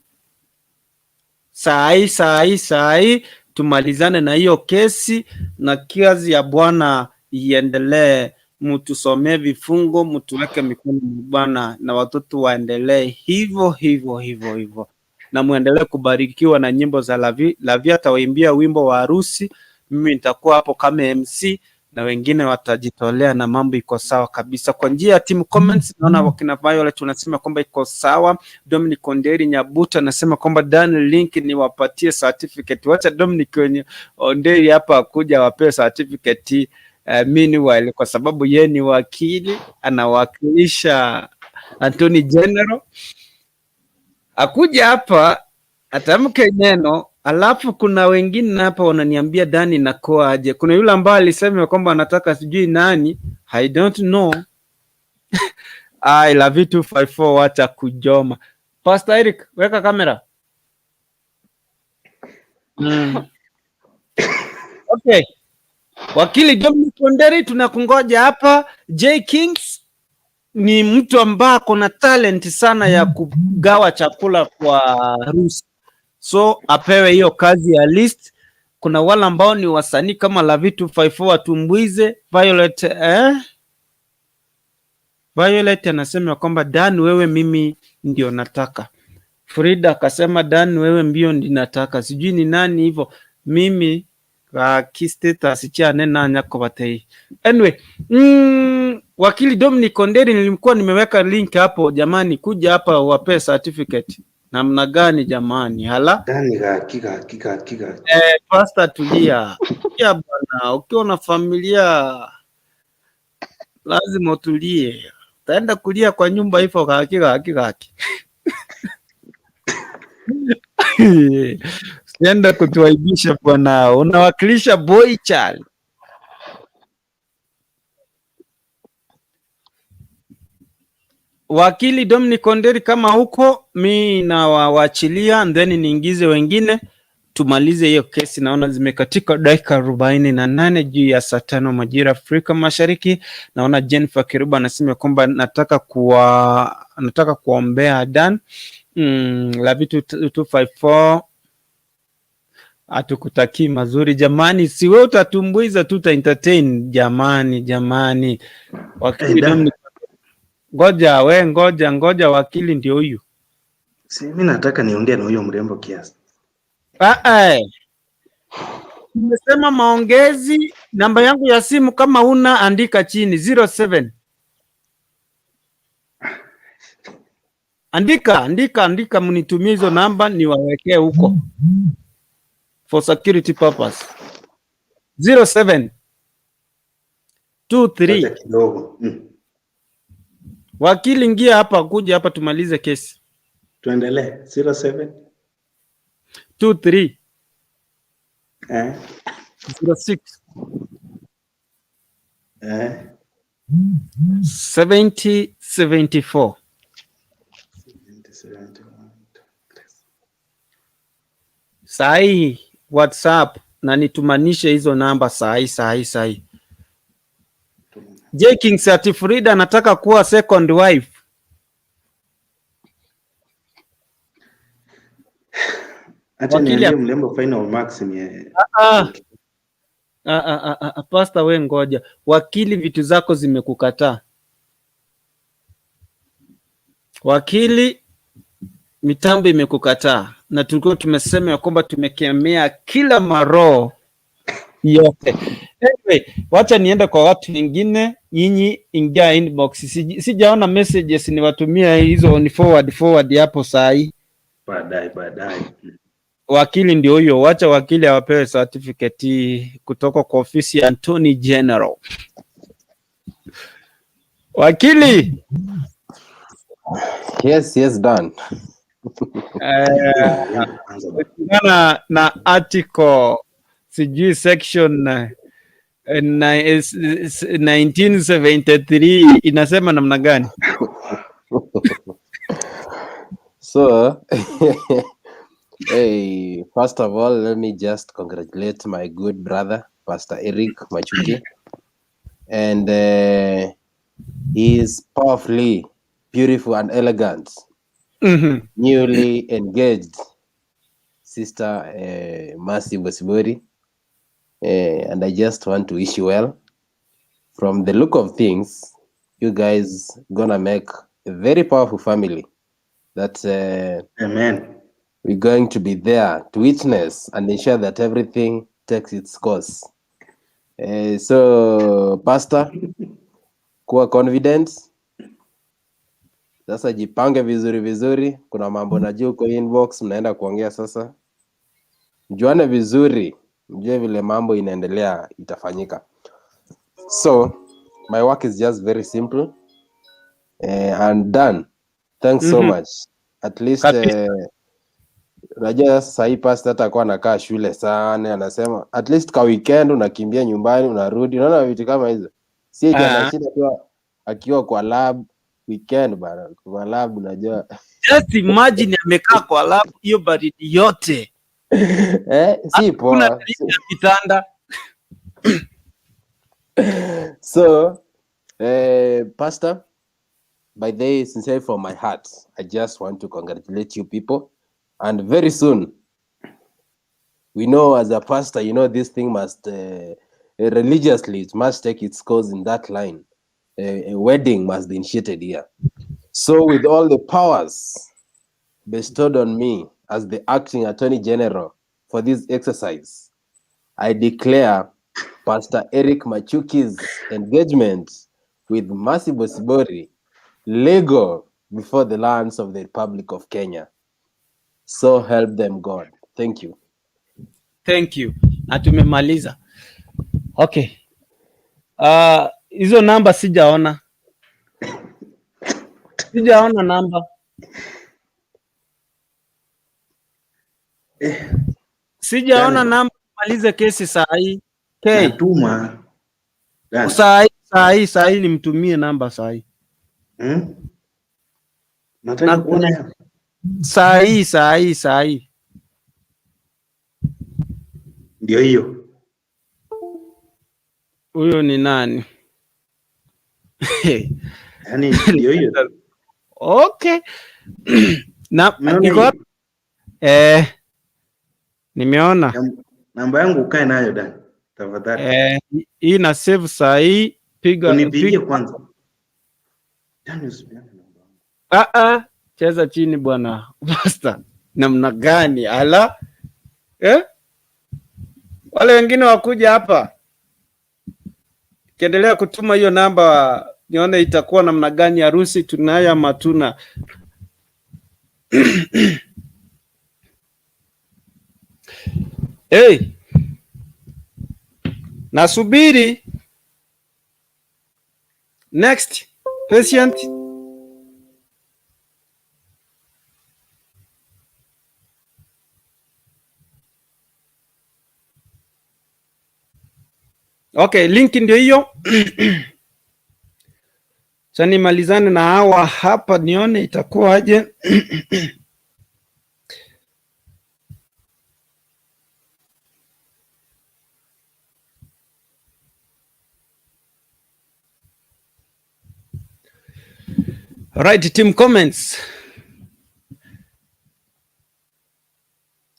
saa hii, saa hii, saa hii tumalizane na hiyo kesi na kazi ya Bwana iendelee. Mtusomee vifungo, mtuweke mikono Bwana na watoto waendelee hivyo hivyo hivyo hivyo, na muendelee kubarikiwa na nyimbo za Lavi. Lavi atawaimbia wimbo wa harusi, mimi nitakuwa hapo kama MC na wengine watajitolea na mambo iko sawa kabisa. Kwa njia ya team comments, naona wakina Violet unasema kwamba iko sawa. Dominic Onderi Nyabuta anasema kwamba Dan link ni wapatie certificate. Wacha Dominic Onderi hapa akuja wapee certificate meanwhile, kwa sababu ye ni wakili anawakilisha Attorney General, akuja hapa atamke neno. Alafu kuna wengine hapa wananiambia Dani nakoa aje. Kuna yule ambaye alisema kwamba anataka sijui nani, I don't know. I love you 254, wacha kujoma. Pastor Eric, weka kamera. Okay. Wakili Dominic Onderi tunakungoja hapa. J Kings ni mtu ambaye ako na talent sana ya kugawa chakula kwa harusi, so apewe hiyo kazi ya list. Kuna wale ambao ni wasanii kama Lavi 254 watumbuize. Violet, Violet anasema kwamba Dan, wewe mimi ndio nataka. Frida akasema Dan, wewe mbio ndio nataka, sijui ni nani hivyo mimi status chane nanya kobatei. Anyway, wakili Dominic Onderi nilikuwa nimeweka link hapo jamani, kuja hapa wape certificate namna gani jamani? Hala Dani gaki gaki gaki gaki. Pastor tulia, tulia bwana, ukiwa na familia lazima utulie. Utaenda kulia kwa nyumba hivyo gaki gaki gaki. Usiende kutuaibisha bwana, unawakilisha boy child. Wakili Dominic Onderi, kama huko mi nawaachilia and then niingize wengine tumalize hiyo kesi. Naona zimekatika dakika 48 juu ya saa 5 majira Afrika Mashariki. Naona Jennifer Kiruba anasema kwamba nataka kuombea Dan. Lavi 254 hatukutakii mazuri jamani, si wewe utatumbuiza tu, entertain jamani, jamani. Wakili Hey, Dan. Dominic, ngoja we, ngoja ngoja, wakili ndio huyu. Si mimi nataka niongee na huyo mrembo kiasi. Nimesema maongezi, namba yangu ya simu kama una andika chini 07. Andika, andika, andika, mnitumie hizo namba niwawekee huko for security purpose. 07 23. Ngoja kidogo. Wakili ingia hapa, kuja hapa tumalize kesi. Tuendelee. 07 23 06 70 74. Sahi WhatsApp na nitumanishe hizo namba sahi sahi sahi. J King ati Frida anataka kuwa second wife. Acha Wakili niambie mlembo final marks ni ah, ah, ah, ah, ah, Pastor we ngoja. Wakili, vitu zako zimekukataa. Wakili, mitambo imekukataa, na tulikuwa tumesema ya kwamba tumekemea kila maroho yote. Anyway, wacha niende kwa watu wengine. Nyinyi ingia inbox. Sijaona messages niwatumia hizo ni forward forward hapo saa hii. Baadaye baadaye. Wakili ndio huyo, wacha wakili awapewe certificate hii kutoka kwa ofisi ya Attorney General. Wakili, Yes, done. Anza bwana. Kulingana na article sijui section 1973 inasema namna gani? So, hey, first of all, let me just congratulate my good brother, Pastor Eric Machuki, and he is powerfully beautiful and elegant, newly engaged sister Mercy Bosibori, and I just want to wish you well. From the look of things, you guys gonna make a very powerful family that Amen. we're going to be there to witness and ensure that everything takes its course. So Pastor, kuwa confident. Sasa jipange vizuri vizuri, kuna mambo najua uko inbox mnaenda kuongea sasa. Mjuane vizuri, mjue vile mambo inaendelea itafanyika. So my work is just very simple and done. Thanks so much. At least Kabisa. Unajua sasa hii pastor hata akuwa anakaa shule sana, anasema at least ka weekend unakimbia nyumbani unarudi, unaona vitu kama hizo. Si eti anashinda akiwa kwa lab weekend bana, kwa lab unajua. Just imagine amekaa kwa lab hiyo baridi yote, Si hakuna poa. dalili ya kitanda. So Pastor, by the way, sincerely from my heart, I just want to congratulate you people. And very soon, we know as a pastor, you know, this thing must, religiously, it must take its course in that line. A wedding must be initiated here. So with all the powers bestowed on me as the acting attorney general for this exercise, I declare Pastor Eric Machuki's engagement with Mercy Bosibori legal before the lands of the Republic of Kenya. So help them God. Thank you. Thank you. Na tumemaliza. Okay. Hizo namba sijaona. Sijaona namba. Sijaona Dani. namba, malize kesi saa hii. K. Natuma. Dani. Saa hii, saa hii, saa hii nimtumie namba saa hii. Nataka kuona Saa hii, saa hii, saa hii. Ndio hiyo. Huyo ni nani? Yaani ndio hiyo. Okay. Na Umeona iko hiyo? wapi? Nimeona. Namba yangu ukae nayo Dan. Tafadhali. Hii na save saa hii, piga Unipigie piga. kwanza. Dan, usipeane namba yangu. Cheza chini bwana Pastor. Namna gani? Ala? Wale wengine wakuja hapa. Kiendelea kutuma hiyo namba nione itakuwa namna gani, harusi tunayo ama hatuna. Hey, nasubiri next patient. Okay, link ndio hiyo. Sasa nimalizane na hawa hapa nione itakuwa aje. Right, team comments.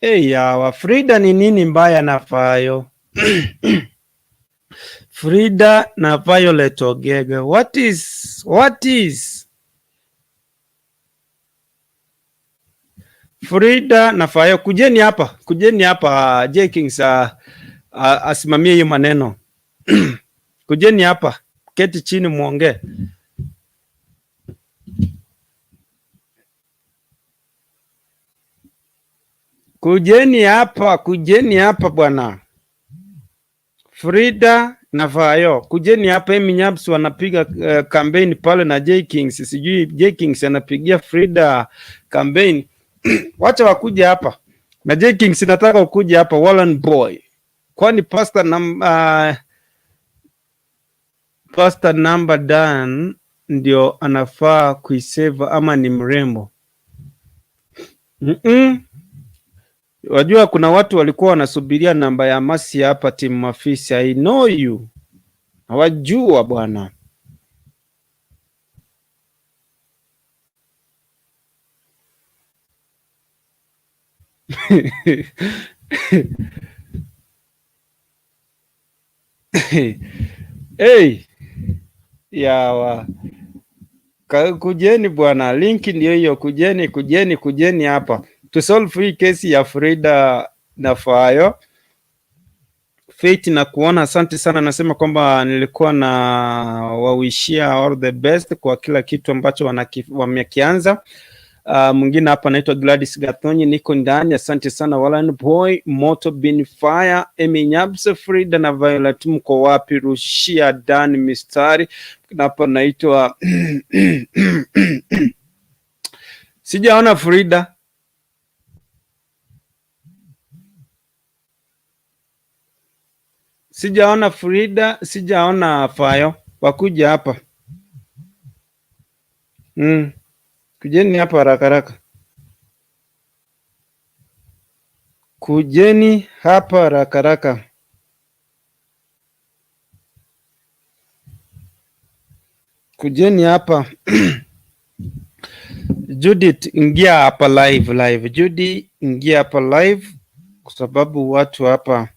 Hey, yawa Frida ni nini mbaya na Fayo? Frida na Violet Ogege. What is what is Frida na Fayo, kujeni hapa, kujeni hapa. J Kings asimamie hiyo maneno. Kujeni hapa, keti chini muongee. Kujeni hapa, kujeni hapa bwana. Frida na Fayo, kujeni hapa. Emi Nyabs wanapiga kampeni pale na J Kings, sijui J Kings anapigia Frida kampeni. Wacha wakuja hapa na J Kings, nataka ukuje hapa Wallen Boy, kwani pastor number Dan ndio anafaa kuiseva ama ni mrembo? Wajua kuna watu walikuwa wanasubiria namba ya Masi hapa timu Mafisi. I know you. Hawajua bwana. Hey, yawa. Kujeni bwana, linki ndio hiyo. Kujeni, kujeni, kujeni hapa tusolve hii kesi ya Frida na Fayo. Faith na kuona, asante sana. Nasema kwamba nilikuwa na wawishia all the best kwa kila kitu ambacho wamekianza. Mwingine hapa anaitwa Gladys Gathonyi, niko ndani. Asante sana Walan Boy, Moto Bin Fire, Emi Nyabs, Frida na Violet, mko wapi? Rushia Dan mistari. Na hapa naitwa sijaona Frida. Sijaona Frida, sijaona Fayo. Wakuja hapa. Kujeni hapa haraka haraka. Kujeni hapa haraka haraka. Kujeni hapa. Judith, ingia hapa live live. Judy, ingia hapa live kwa sababu watu hapa.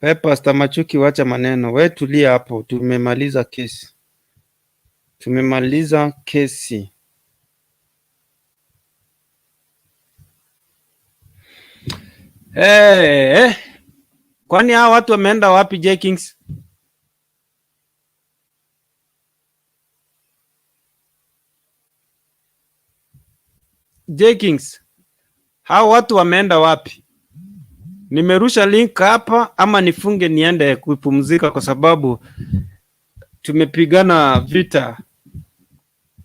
Wewe Pastor Machuki, wacha maneno. Wewe tulia hapo, tumemaliza kesi. Tumemaliza kesi. Hey, hey. Kwani hawa watu wameenda wapi, J Kings? J Kings, hawa watu wameenda wapi? Nimerusha link hapa ama nifunge niende kupumzika kwa sababu tumepigana vita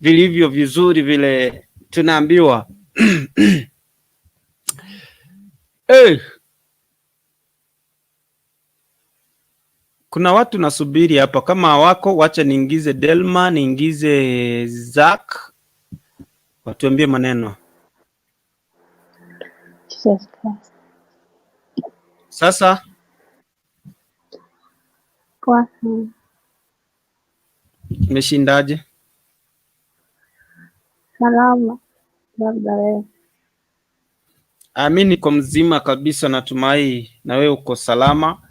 vilivyo vizuri vile tunaambiwa. Hey, kuna watu nasubiri hapa, kama hawako wacha niingize Delma, niingize Zack, watuambie maneno. Jesus Christ. Sasa Poa sana. umeshindaje? Salama, labda wewe. Mi niko mzima kabisa, natumai na wewe uko salama.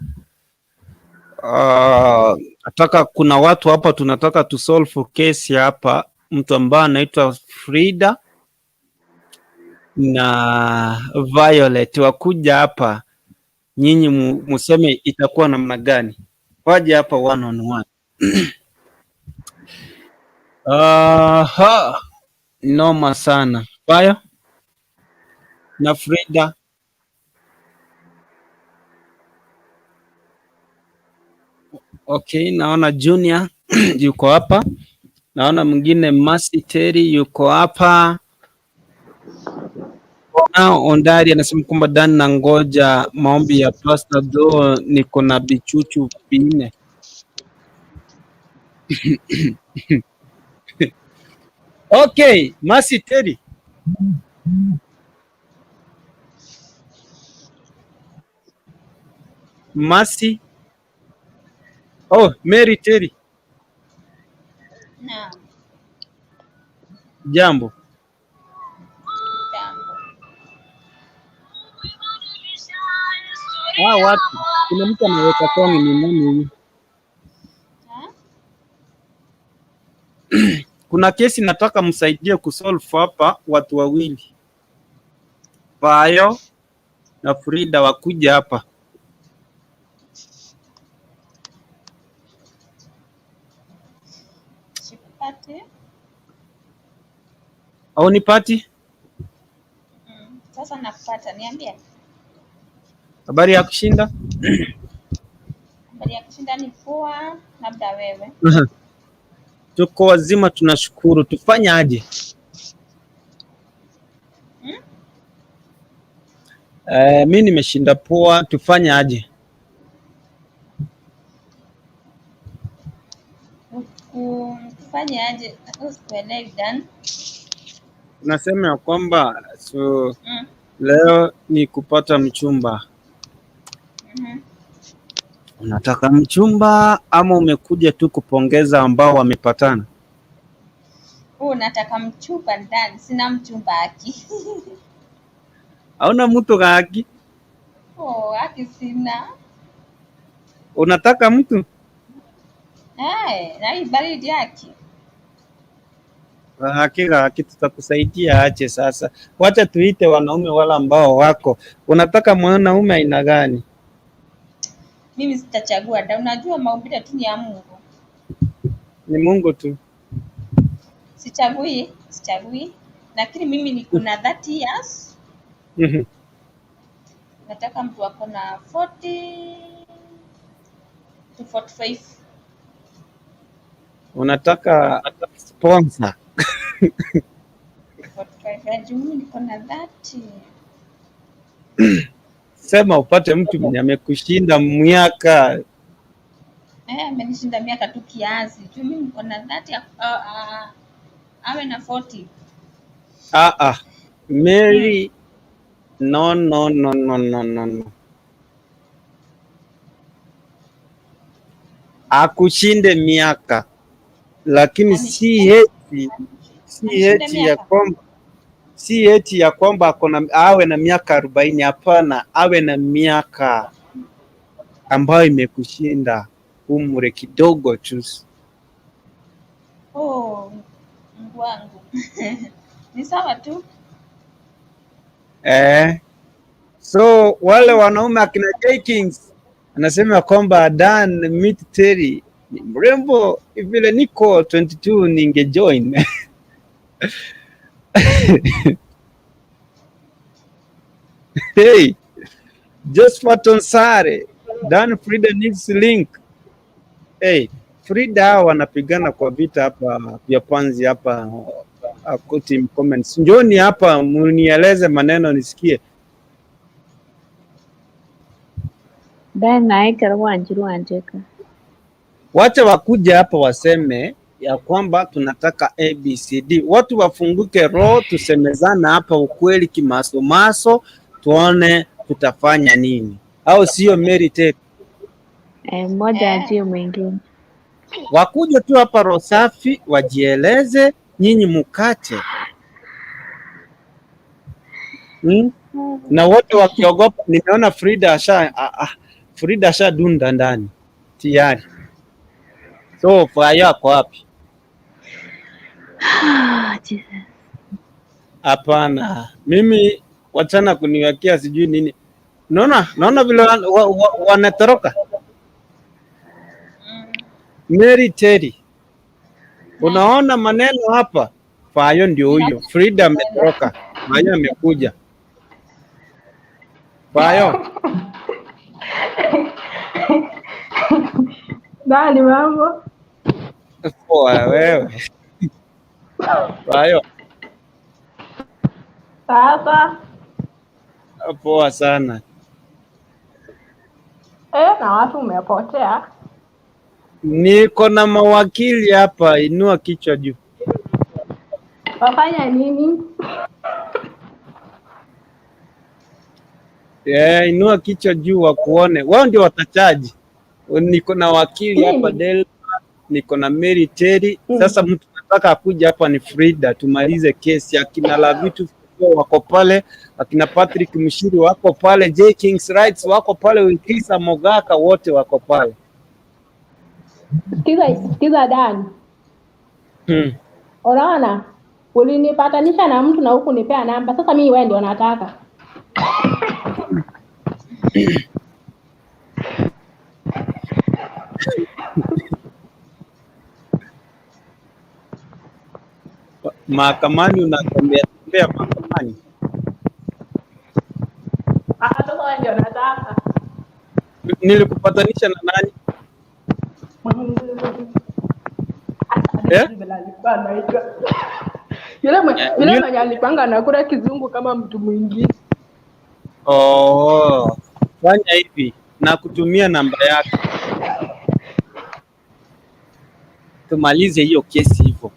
Nataka kuna watu hapa tunataka tu solve kesi hapa, mtu ambaye anaitwa Frida na Violet wakuja hapa, nyinyi museme itakuwa namna gani? Waje hapa one on one. Aha, noma sana. Bayo na Frida. Okay, naona Junior yuko hapa, naona mwingine Mercy Terry yuko hapa. Nao Ondari anasema kwamba Dan na ngoja maombi ya Pastor do niko na bichuchu vinne. Okay, Mercy Terry. Mercy. Oh, Mary Terry. Naam, Jambo. jambo. Hawa watu, kuna mtu anaweka song, ni nani huyu? Ha? Kuna kesi nataka msaidie kusolve hapa, watu wawili, Bayo na Frida wakuja hapa. Sikupati. Au nipati? Sasa nakupata, niambie. Habari ya kushinda? Habari ya kushinda ni poa, labda wewe. Tuko wazima, tunashukuru. Tufanye aje? Hmm? Mi nimeshinda poa, tufanye aje? Tufanye aje? Sikuelewi Dan. Tunasema ya kwamba so, leo ni kupata mchumba. Unataka mchumba ama umekuja tu kupongeza ambao wamepatana? Oh, nataka mchumba Dan, sina mchumba aki. Hauna mtu gaki? Oh, aki sina. Unataka mtu? Eh, na hii baridi aki. Hakika haki tutakusaidia aje sasa. Wacha tuite wanaume wala ambao wako. Unataka mwanaume aina gani? Mimi sitachagua da, unajua maumbile tu ni ya Mungu. Ni Mungu tu. Sichagui, sichagui. Lakini mimi niko na 30 years. Nataka mtu ako na 40 to 45. Unataka sponsor. 45 ya juu, mimi niko na 30. Sema upate mtu mwenye amekushinda miaka. Eh, amenishinda miaka tu kiasi. Juu mimi niko na 30, awe na 40. Ah ah. Mary, no no no no no no no. Akushinde miaka, lakini si eti si Anishinde eti ya miaka. kwamba si eti ya kwamba ako na awe na miaka 40. Hapana, awe na miaka ambayo imekushinda umri kidogo tu. Oh, Mungu wangu. Ni sawa tu. Eh, so wale wanaume akina J Kings anasema kwamba Dan meet Terry ni mrembo vile niko 22 ningejoin. Hey, Josephat Onsare, Dan Frida needs link. Hey, Frida hawa wanapigana kwa vita hapa vya panzi hapa team comments. Njoni hapa munieleze maneno nisikie. Dan naye Wanjiru Wanjeka. Wacha wakuja hapa waseme ya kwamba tunataka ABCD. Watu wafunguke roho, tusemezana hapa ukweli kimasomaso, tuone tutafanya nini, au sio? Mary Tate? Eh, mmoja ajie mwingine. Wakuja tu hapa roho safi, wajieleze, nyinyi mukate Na wote wakiogopa. Nimeona Frida asha Frida asha dunda ndani tayari. So furaha yako wapi? Jesus. Hapana, mimi wachana kuniwekea sijui nini. Naona vile wanatoroka. Mary Terry, unaona maneno hapa? Fayo ndio huyo. Frida ametoroka, Fayo amekuja. Fayo, Dani, mambo? Poa wewe. Fayo, Sasa poa sana. Na watu umepotea. Niko na mawakili hapa, inua kichwa juu. Wafanya nini? Yeah, inua kichwa juu wakuone. Wao ndio watachaji. Niko na wakili hapa Delma, niko na Mary Terry. Sasa mtu nataka akuja hapa ni Frida, tumalize kesi akina la vitu 254 wako pale, akina Patrick Mshiri wako pale, J Kings Rights wako pale, Wikisa Mogaka wote wako pale. Sikiza, sikiza Dan. Unaona? Ulinipatanisha na mtu na huku nipea namba. Sasa mimi wewe ndio nataka. Mahakamani unatembea tembea mahakamani. Ah, sasa wewe ndio nataka. Nilikupatanisha na nani? Eh? Vile alikuwa anaitwa. Yule yule mwenye alipanga anakula kizungu kama mtu mwingine. Oh, fanya hivi na kutumia namba yake, tumalize hiyo kesi hivyo.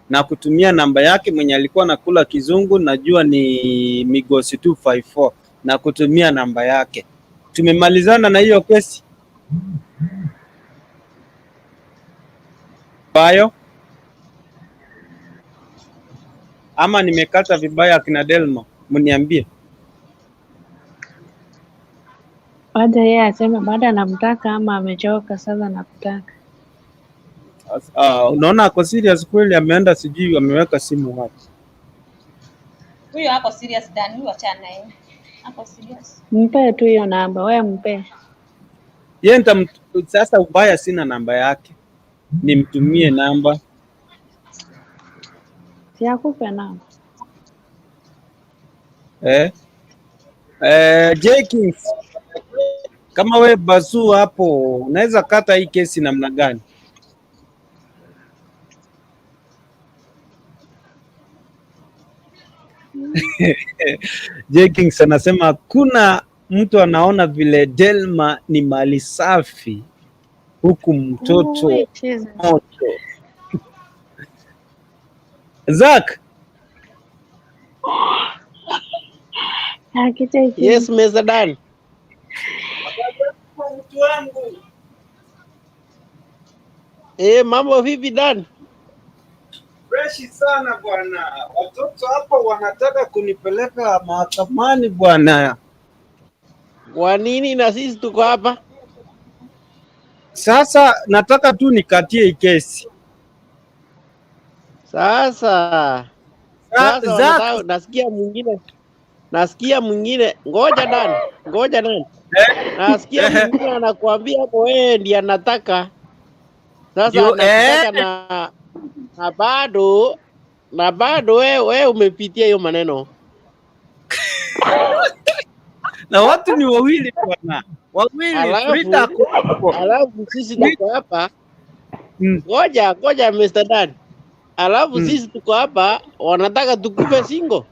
Na kutumia namba yake mwenye alikuwa anakula kizungu, najua ni Migosi 254 na kutumia namba yake. Tumemalizana na hiyo kesi bayo, ama nimekata vibaya? Akina Delmo, mniambie. Wacha yeye aseme bado anamtaka ama amechoka sasa nakutaka. Unaona ako serious kweli, ameenda sijui ameweka simu wapi. Huyo ako serious Dan, huyo achana naye. Ako serious. Mpe tu hiyo namba, we mpe. Yeye sasa ubaya sina namba yake, nimtumie namba. Si akupe namba. Eh? J Kings, kama we bazuu hapo unaweza kata hii kesi namna gani? J Kings anasema hakuna mtu anaona vile Delma ni mali safi huku mtoto Ui, Jesus. moto. Zack, Yes, Mr. Dan. mtu wangu. Mambo vipi Dan? Freshi sana bwana. Watoto hapa wanataka kunipeleka mahakamani bwana. Kwa nini na sisi tuko hapa? Sasa nataka tu nikatie hii kesi. Sasa sasa Zack, wanataka, nasikia mwingine, ngoja Dan, ngoja Dan. Nasikia mwingine anakuambia hapo wewe ndiye anataka. Sasa anakutaka na bado wewe umepitia hiyo maneno. Na watu ni wawili bwana, wawili. Frida Alafu ako hapo. alafu sisi tuko hapa. Ngoja ngoja Mr. Dan. Alafu sisi tuko hapa wanataka tukupe singo.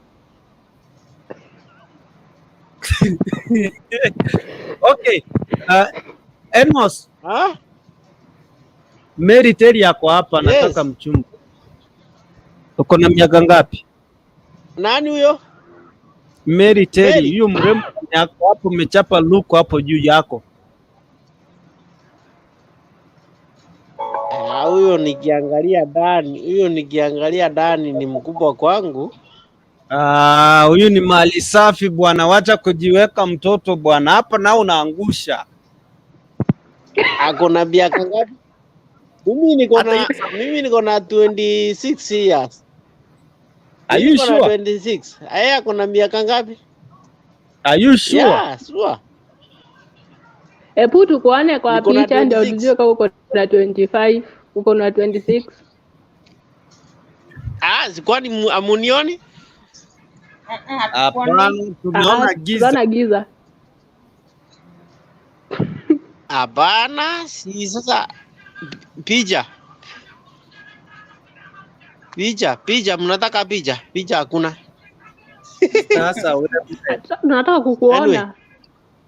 Okay. Emos, Ha? Mary Terry ako hapa, nataka Yes. mchumba. Uko na miaka ngapi? Nani huyo? Mary Terry, Mary. huyo mrembo mwenye ako hapo, umechapa luku hapo juu yako. Ah, huyo nikiangalia Dani, huyo nikiangalia Dani ni mkubwa kwangu. Ah, huyu ni mali safi bwana, wacha kujiweka mtoto bwana. Hapa nao unaangusha. Ako na miaka ngapi? Mimi niko Hata na hiyo mimi niko na 26 years. Are Mimi you niko na sure? 26. Yeye ako na miaka ngapi? Are you sure? Yeah, sure. Hebu tukuone kwa Niko na picha ndio 26. tujue kama uko na 25, uko na 26. Ah, si kwani amunioni? Hatukuoni. Hapana, tumeona Ah, giza. tunaona giza. Hapana, si sasa picha. Picha, picha mnataka picha? Picha hakuna. Sasa wewe Tunataka kukuona. Anyway.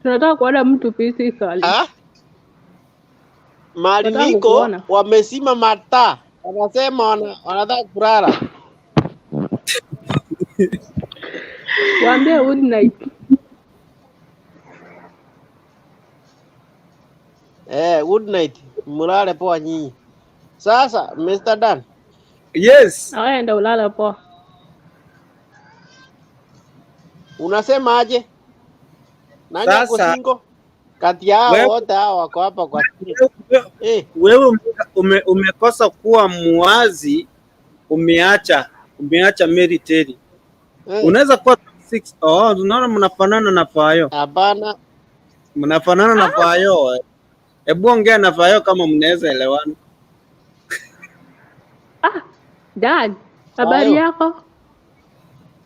Tunataka kuona mtu physically. Ah? Mahali Tunataka niko kukuona. wamesima mataa. Wanasema wanataka kulala. Waambie good night. Good night. Mulale poa nyinyi. Sasa Mr. Dan, Yes. Na wewe enda ulale poa. Unasema aje? Nani ako Sasa single? Kati yao wewe wote hao wako hapa kwa screen. Eh, wewe umekosa kuwa muwazi, umeacha Mary Terry. eh. Unaweza kuwa 26. Oh, unaona mnafanana na Fayo. Hapana. Mnafanana na Fayo. Hebu ongea na Fayo kama mnaweza elewana. Ah, Dad, habari Fayo. yako?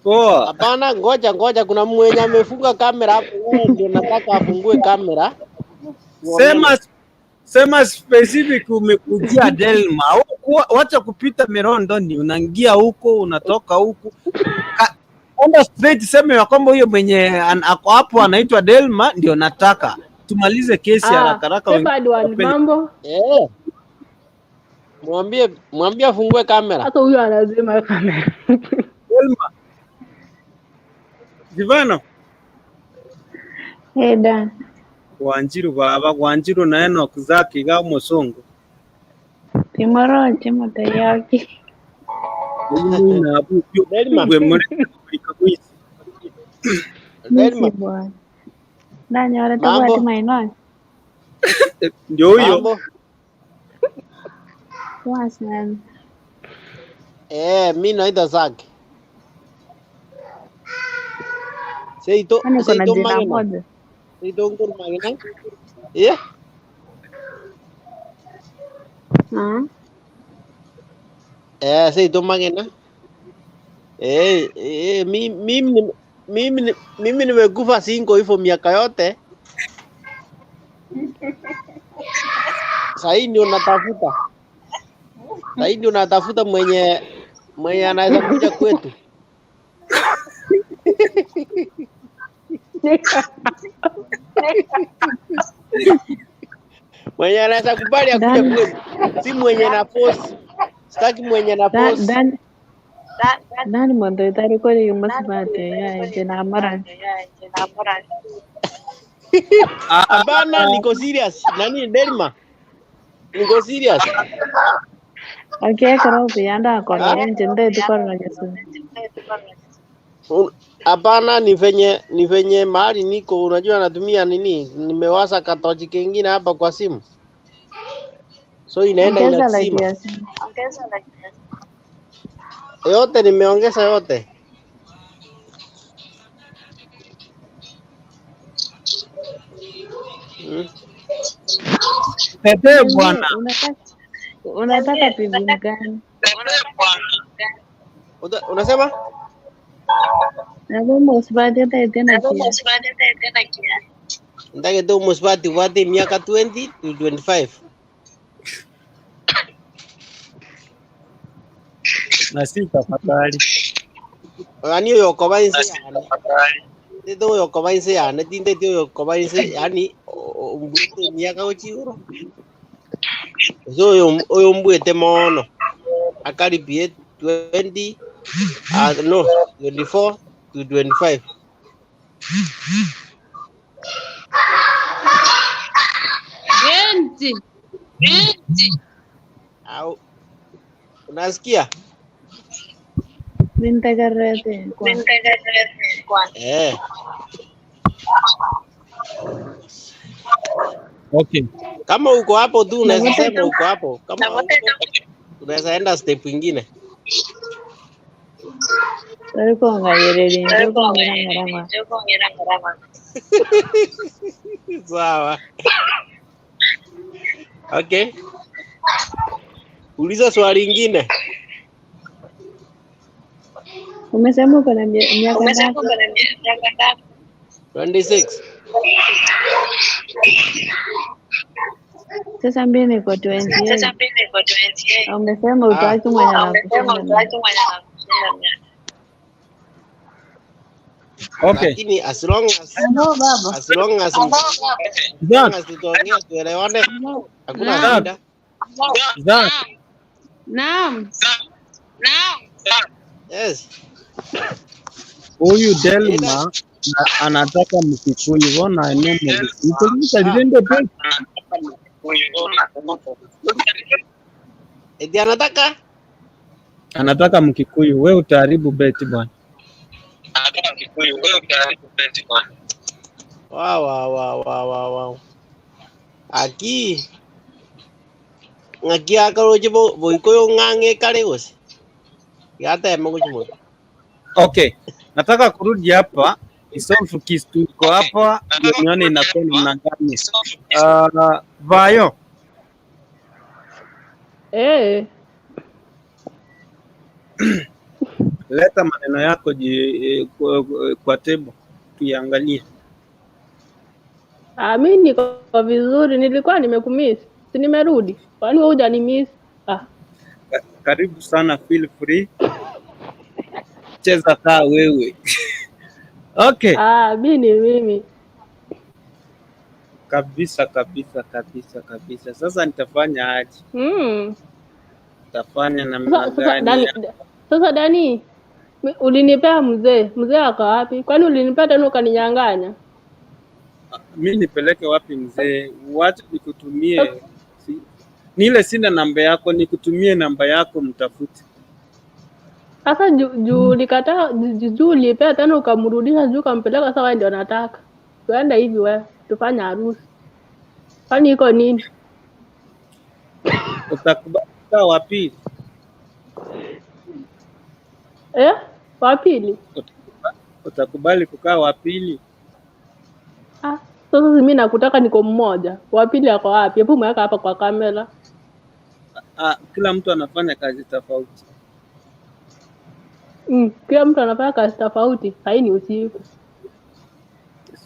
Poa. Hapana, ngoja ngoja, kuna mwenye amefunga kamera hapo. Wewe ndio nataka afungue kamera tuonane. Sema specific umekujia Delma. Huku wacha kupita Mirondoni, unaingia huko unatoka huku. Enda straight, sema ya kwamba huyo mwenye ako hapo anaitwa Delma ndio nataka. Tumalize kesi Ah, haraka haraka, wengine Shepherd wa wapende. mambo. Eh, mwambie afungue kamera. Hata huyo anazima kamera. Delma, Divano. Hey, Dan. Wanjiru baba, Wanjiru na Enoch zaki ga musungu. Timoroche moteyaki. Uyu na abu Delma, gwe muri Afrika kwisi. Misi Delma, bwana. Ndanyora tabwati mambo mainwa. Ndio huyo. mambo. Poa sana. Eh, mi naitwa Zaki. Seito Kwani uko na seito jina magena. moja? Seito ngur magena. Eh, Ah. eh, seito magena. Eh, eh, mimi nimekufa single hivyo miaka yote. Sahii ndio natafuta. Sahii ndio natafuta mwenye anaweza kuja kwetu. Mwenye anaweza kubali akuje Dan kwetu. Si mwenye na force. Sitaki mwenye na Dan force. Dan Dan mondo itari kori musibate ya jina mara. Hapana, niko serious. Nani Delma? Niko serious. Okay, koro biyanda Ah? koro nje tukoro na Yesu. Hapana, ni venye mahali niko, unajua natumia nini, nimewasa katochi kingine hapa kwa simu, so inaenda Ongeza light inazima ya simu. yote, nimeongeza yote. Mm. Tete Niambie bwana. unataka TV gani? Unasema Nabo musibate tena kia. ndake tu musbati wati miaka 20 to 25. Na si tafadhali. Yani oyokoba inse yane tete oyokoba inse yane tintete oyokoba inse yani ombwete miaka gochigoro so oyo mbwete mono akaribie 20 no 24 to 25. Binti. Au unasikia? Nintegerete kwa. Eh, Okay. kama uko hapo tu unaweza Namote sema uko hapo, kama hauko unaweza enda step ingine. Tariko ngayerere njoko ngera ngera. Sawa. Okay, uliza swali ingine. Umesema uko na miaka ngapi? 26. Sasa mimi niko 28. Umesema Ah, utaki mwenye anakushinda miaka. Okay. lakini as long as Hello baba. as long as Zak, as tutaongea tuelewane, hakuna Zak, shida. Zak. Naam. Yes. Huyu Ila Delma anataka Mkikuyu, bona ene Mkikuyu ah, lilende pe. eti anataka Anataka Mkikuyu, we utaharibu beti bwana. Wa wa wa wa wa wa. Aki ng'aki akaroche boikoyo ng'ang'e kare gose. Gatema gochimoka. Okay, nataka kurudi hapa isolve kitu iko hapa ndio nione inakuwa namna gani. Vayo Eh, leta maneno yako kwa table tuiangalie. ah, mi niko vizuri, nilikuwa nimekumiss. Si nimerudi. Kwani wewe hujanimiss? Ah, Karibu sana, feel free, cheza kaa wewe. Okay, ah, mi ni mimi. kabisa kabisa kabisa kabisa. Sasa nitafanya aje? Nitafanya namna Sasa gani? Dani, sasa Dani, ulinipea mzee, mzee ako wapi? Kwani ulinipea tena ukaninyang'anya? Mi nipeleke wapi mzee? Wacha nikutumie, nile sina namba yako, nikutumie namba yako mtafute. Sasa juu ulikataa, juu ulipea tena ukamrudisha, juu ukampeleka. Sasa wewe ndio nataka tuende hivi, wewe tufanye harusi, kwani iko nini? Utakubali kukaa wa pili? Eh, wa pili? Utakubali kukaa wa pili? Ah, sasa mimi nakutaka niko mmoja, wa pili ako wapi? Hebu mweka hapa kwa kamera. Ah, kila mtu anafanya kazi tofauti. Kila mtu anafanya kazi tofauti. Sahii ni usiku.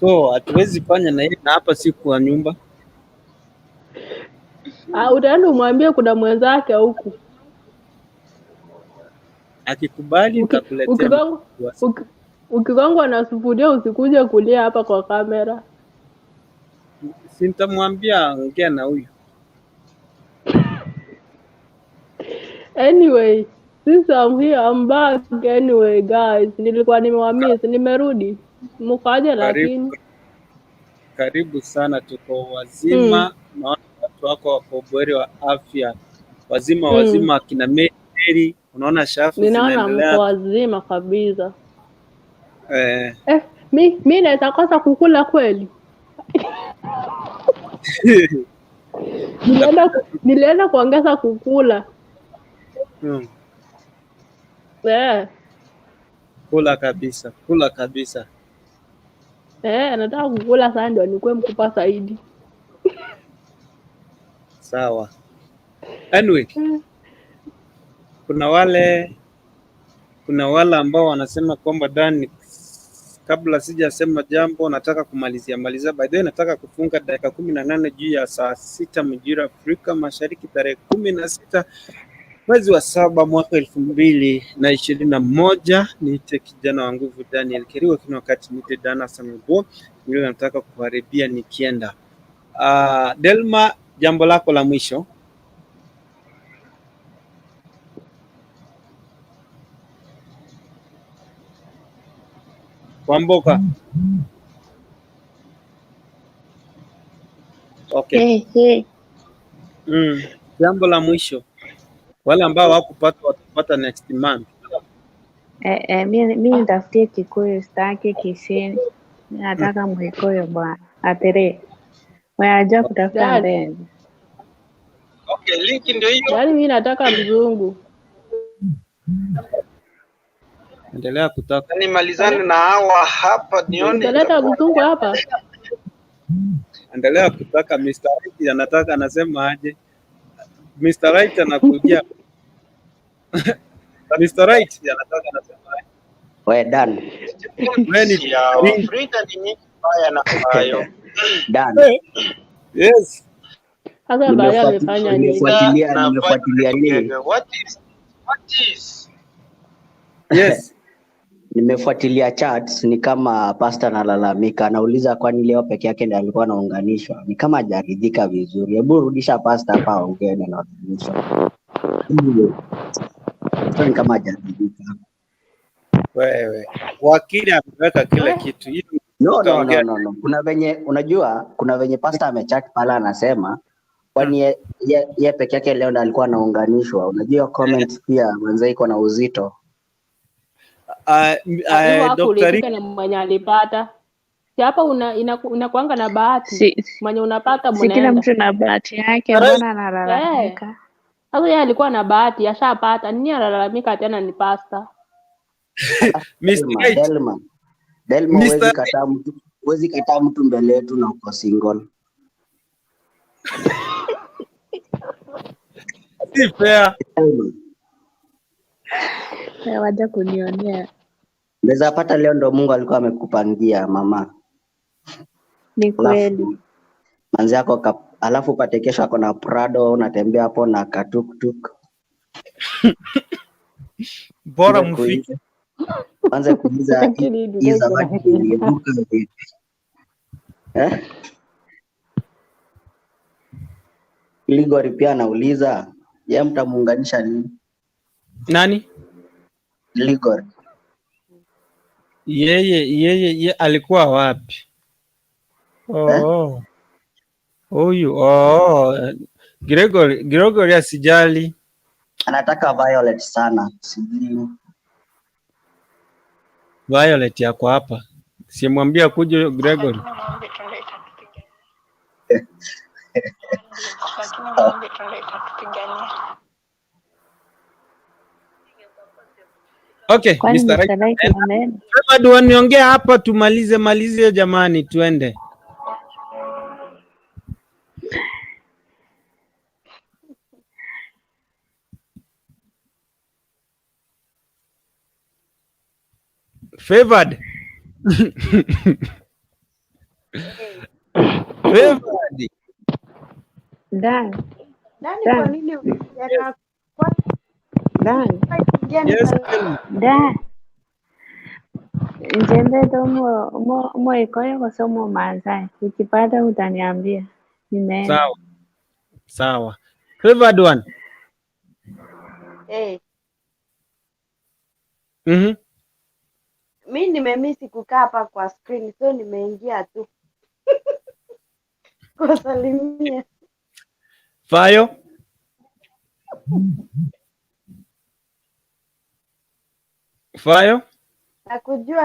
So hatuwezi fanya na yeye, na hapa si kwa nyumba. Ah, utaenda umwambie kuna mwenzake huku. Akikubali nitakuletea. Ukigongwa na sufuria usikuje kulia hapa kwa kamera. Si nitamwambia ongea na huyu. Anyway, since I'm here, I'm back anyway guys. Nilikuwa nimewamiss, nimerudi. Mko aje Karibu, lakini? karibu sana, tuko wazima. Naona watu wako wako buheri wa afya, wazima wazima, akina Mary, unaona shafu Ninaona mko zinaendelea. wazima kabisa. Eh, Eh, mi naweza kosa kukula kweli? Nilienda kuongeza kukula. Eh, Kula kabisa, kula kabisa. eh, nataka kukula sana ndio nikuwe mkubwa zaidi. Sawa. Anyway, kuna wale ambao wanasema kwamba Dan, kabla sijasema jambo nataka kumalizia malizia. By the way, nataka kufunga dakika 18 juu ya saa 6 majira Afrika Mashariki, tarehe 16 mwezi wa 7 mwaka 2021. Niite kijana wa nguvu Daniel Keriwa, kina wakati niite Dana Samubo, ndio nataka kuharibia nikienda. Delma, jambo lako la mwisho. Kwamboka. Okay. Hey, hey. Jambo la mwisho, wale ambao hawakupata watapata next month. Mi nitafutie Kikuyu, sitaki Kisini. Mi nataka Mwikuyu bwana. Atere. Wanajua kutafuta Dad. mpenzi. Okay, link ndio hiyo. Yaani mi nataka mzungu. Endelea kutaka. Nimalizane na hawa hapa nione Utaleta itakuwa. mzungu hapa? Endelea kutaka. Mr. Right anataka, anasema aje? Mr. Right anakujia. Mr. Right anataka, anasema aje? We Dan, Wewe ni Ya Afrika ni nini mbaya na hayo? Dan, Yes. Sasa Bayo amefanya nini? nimefuatilia nini? What is? Yes. Nimefuatilia chats, ni kama pastor analalamika, anauliza kwani leo peke yake ndiye alikuwa anaunganishwa. Ni kama hajaridhika vizuri. Hebu rudisha pastor hapa aongee neno la mwisho. Ni kama hajaridhika. Wewe wakili ameweka kila kitu. Hiyo No, no, utaongea. no, no, no. Kuna venye unajua, kuna venye pastor amechat pale anasema kwani ye peke yake leo ndiye alikuwa anaunganishwa. Unajua comment pia manze iko na uzito. Hivyo Dr. hakuridhika Rick, na mwenye alipata. Si hapa inakuanga na bahati. Si, Mwenye unapata si kila mnaenda. mtu na bahati yake, Right. mbona Eh. analalamika? Sasa yeye alikuwa na bahati, ashapata. Nini analalamika tena ni pasta? Mr. Delma, Right. Delma, Delma, Mr. huwezi Right. kataa mtu, huwezi kataa mtu mbele yetu na uko single. Si fair. Delma, Wewe waja kunionea. unaweza pata leo ndo Mungu alikuwa amekupangia mama, Ni alafu kweli. manzi yako alafu upate kesho ako na Prado, unatembea hapo na katuktuk, Bora anze mfike. kuuliza anze kuuliza Lakini hii hii dunia iko na zawadi hila. iliibuka vipi eh? Ligori pia anauliza ye, mtamuunganisha nini? Nani? Ligori Yeye alikuwa wapi? eh? Oh, huyu oh, Gregory asijali. Anataka Violet sana, sijui Violet yako hapa. Simwambia kuja Gregory. Okay, Kwani Mr. Right. Mr. Right ameenda? Favored waniongea hapa tumalize malize jamani tuende. Favored. Favored. Dan, Nani kwa Dan, nini uliingia Dan, kwanza Yes, ni tell me. Dan. Njembe mo mo mo ikoyo kosomo Maasai. Ukipata utaniambia. Nimeenda. Sawa, sawa. Favored one. eh, Mhm. mi nimemisi kukaa hapa kwa screen so nimeingia tu kuwasalimia. Fayo. Fayo. Nakujua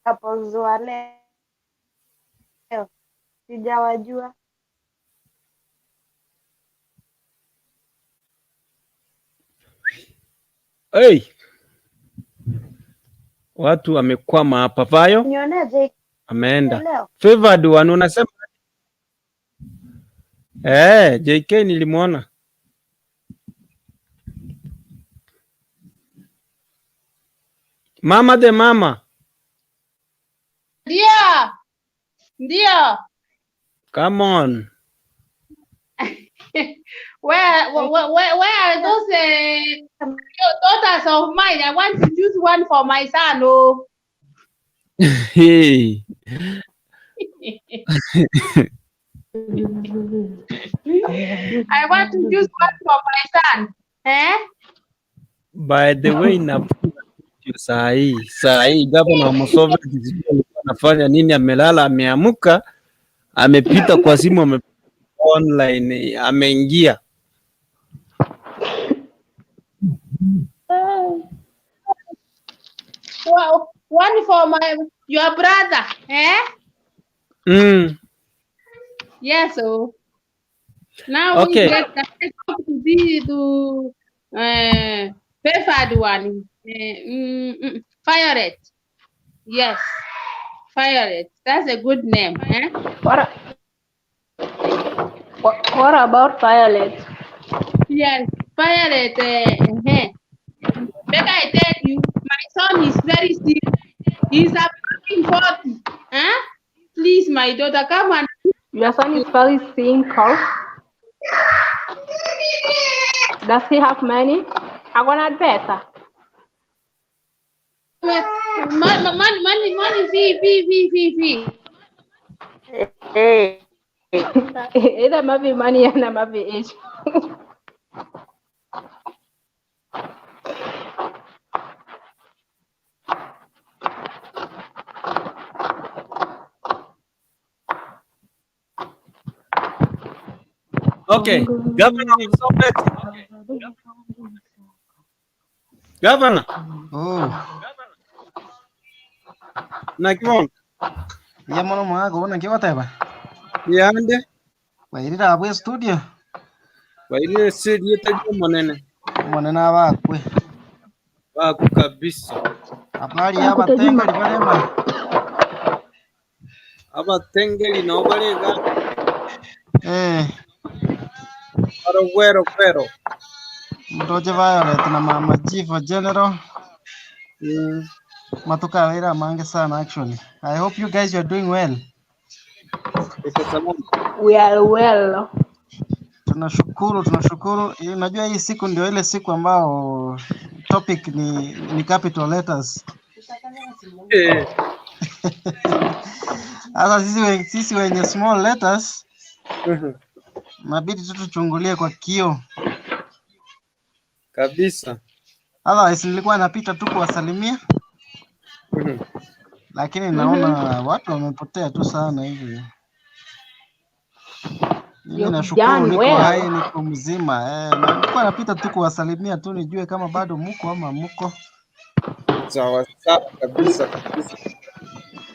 couples wa leo sijawajua. Hey, watu wamekwama hapa. Fayo Nionee JK ameenda. leo Favored one unasema JK nilimwona. Mama the mama. Ndio, ndio. Come on. Where are those daughters of mine? I want to choose one for my son. Oh. Hey. I want to choose one for my son. Eh? By the way, nafunga video saa hii. Saa hii gavana wa Musoma sijui alikuwa anafanya nini, amelala, ameamka, amepita kwa simu, ame online, ameingia. Well, one for my your brother. Eh? Mm. Yes. Oh. Now Okay. we get to be to preferred one. Violet. Yes. Violet. That's a good name. Eh? What about Violet? Yes, Violet. Make I tell you, my son is very sick. He's approaching 40. Huh? Please, my daughter, come and. Your son is very single. Does he have money? I want pesa. Money, money, money, fee, fee, fee, fee, fee. Hey. Either mavi money and mavi age. Okay. Governor of Sombet. Governor, Oh, nakibona iya mono mwago bona nkigoteba. Yande Wairire abwe studio. Wairire siriete monene. Monene abakwe. Baku kabisa. Habari y'abatengeri barema. Abatengeri nabo barega. Eh, Barogwero kwero. Mtoje Violet na Mama Chief General. Matuka wera mange sana actually. I hope you guys are doing well. Tuko salama. We are well. Tunashukuru, tunashukuru. Unajua hii siku ndio ile siku ambao topic ni capital letters. Sasa sisi wenye small letters nabidi tu tuchungulie kwa kio Kabisa. Otherwise nilikuwa napita tu kuwasalimia, lakini naona watu wamepotea tu sana hivi. Mimi You've nashukuru done niko well. hai, niko mzima. Na nilikuwa napita tu kuwasalimia tu nijue kama bado muko ama muko. Sawa sawa kabisa kabisa.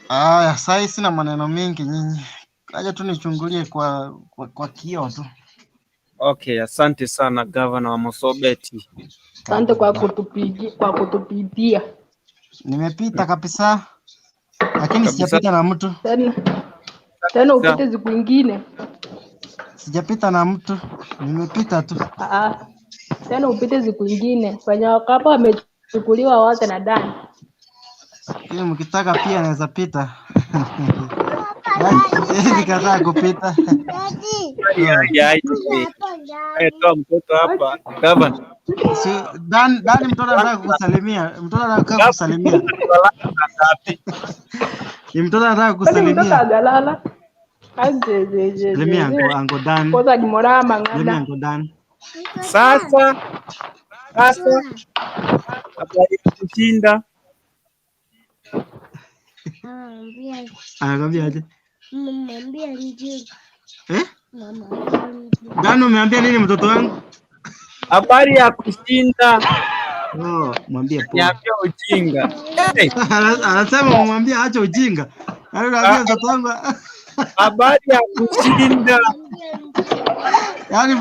Aya, sasa sina maneno mengi nyinyi. Acha tu nichungulie kwa kioo tu. Okay, asante sana Governor wa Mosobeti. Asante kwa kutupigia, kwa kutupitia. Nimepita kabisa, lakini Kabisa. sijapita na mtu. Tena tena upite siku ingine. Sijapita na mtu, nimepita tu. Ah, tena upite siku ingine. Wenye wako hapa wamechukuliwa wote na Dan. Lakini mkitaka pia naweza pita. Siwezi kataa kupita. Ai, ai, ai. Toa mtoto hapa Governor. Si, Dan mtoto anataka kukusalimia. Mtoto anataka kukusalimia. Ni mtoto anataka Kwani mtoto kukusalimia. hajalala? Aje je je Salimia je. Uncle Dan. Kwanza ni moraa Salimia mang'ana. Uncle Dan. Sasa sasa habari ya kushinda. Anakwambia aje? Eh? Dan umeambia nini mtoto wangu? Habari ya kushinda. Oh, mwambie poa. Niambia ujinga. Hey. Anasema umwambie acha ujinga. Yaani unaambia mtoto wangu Habari ya kushinda. Yaani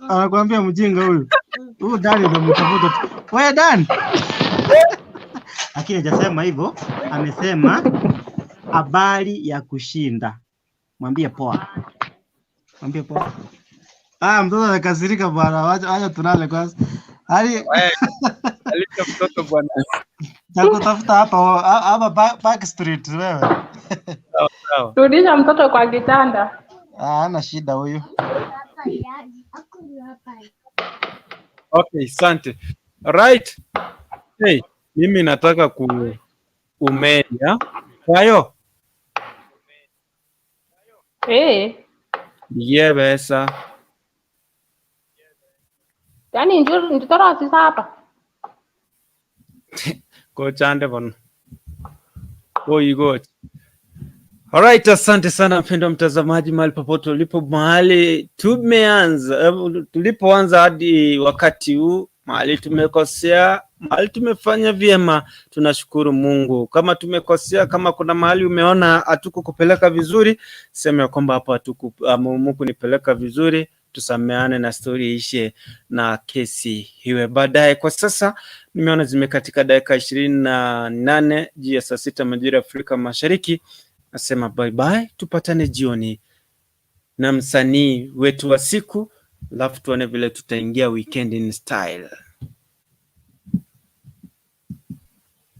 anakuambia mjinga huyu. Huyu Dan ndio mtafuta tu. Wewe Dan. Lakini hajasema hivyo, amesema habari ya kushinda. Mwambie poa. Mwambie poa. Ah, mtoto anakasirika bwana. Wacha tulale kwanza. Hadi Wewe, alika mtoto bwana. takutafuta hapa hapa Park Street wewe. Sawa sawa. Rudisha mtoto kwa kitanda. Ah, hana shida huyu. Okay, asante. Right. Hey, mimi nataka ku umenya. Kayo, Eh, ndiye besa. yaani njoo njoo sasa hapa. Kochande bwana. Oi goch. Alright, asante sana mpendwa mtazamaji mahali popote ulipo, mahali tumeanza, tulipoanza hadi wakati huu, mahali tumekosea, mahali tumefanya vyema, tunashukuru Mungu. Kama tumekosea, kama kuna mahali umeona hatukukupeleka vizuri, sema ya kwamba hapo hatuku Mungu nipeleka vizuri, tusameane na stori ishe na kesi iwe baadaye. Kwa sasa nimeona zimekatika dakika 28 juu ya saa 6 majira ya Afrika Mashariki. Nasema bye bye, tupatane jioni na msanii wetu wa siku, alafu tuone vile tutaingia weekend in style.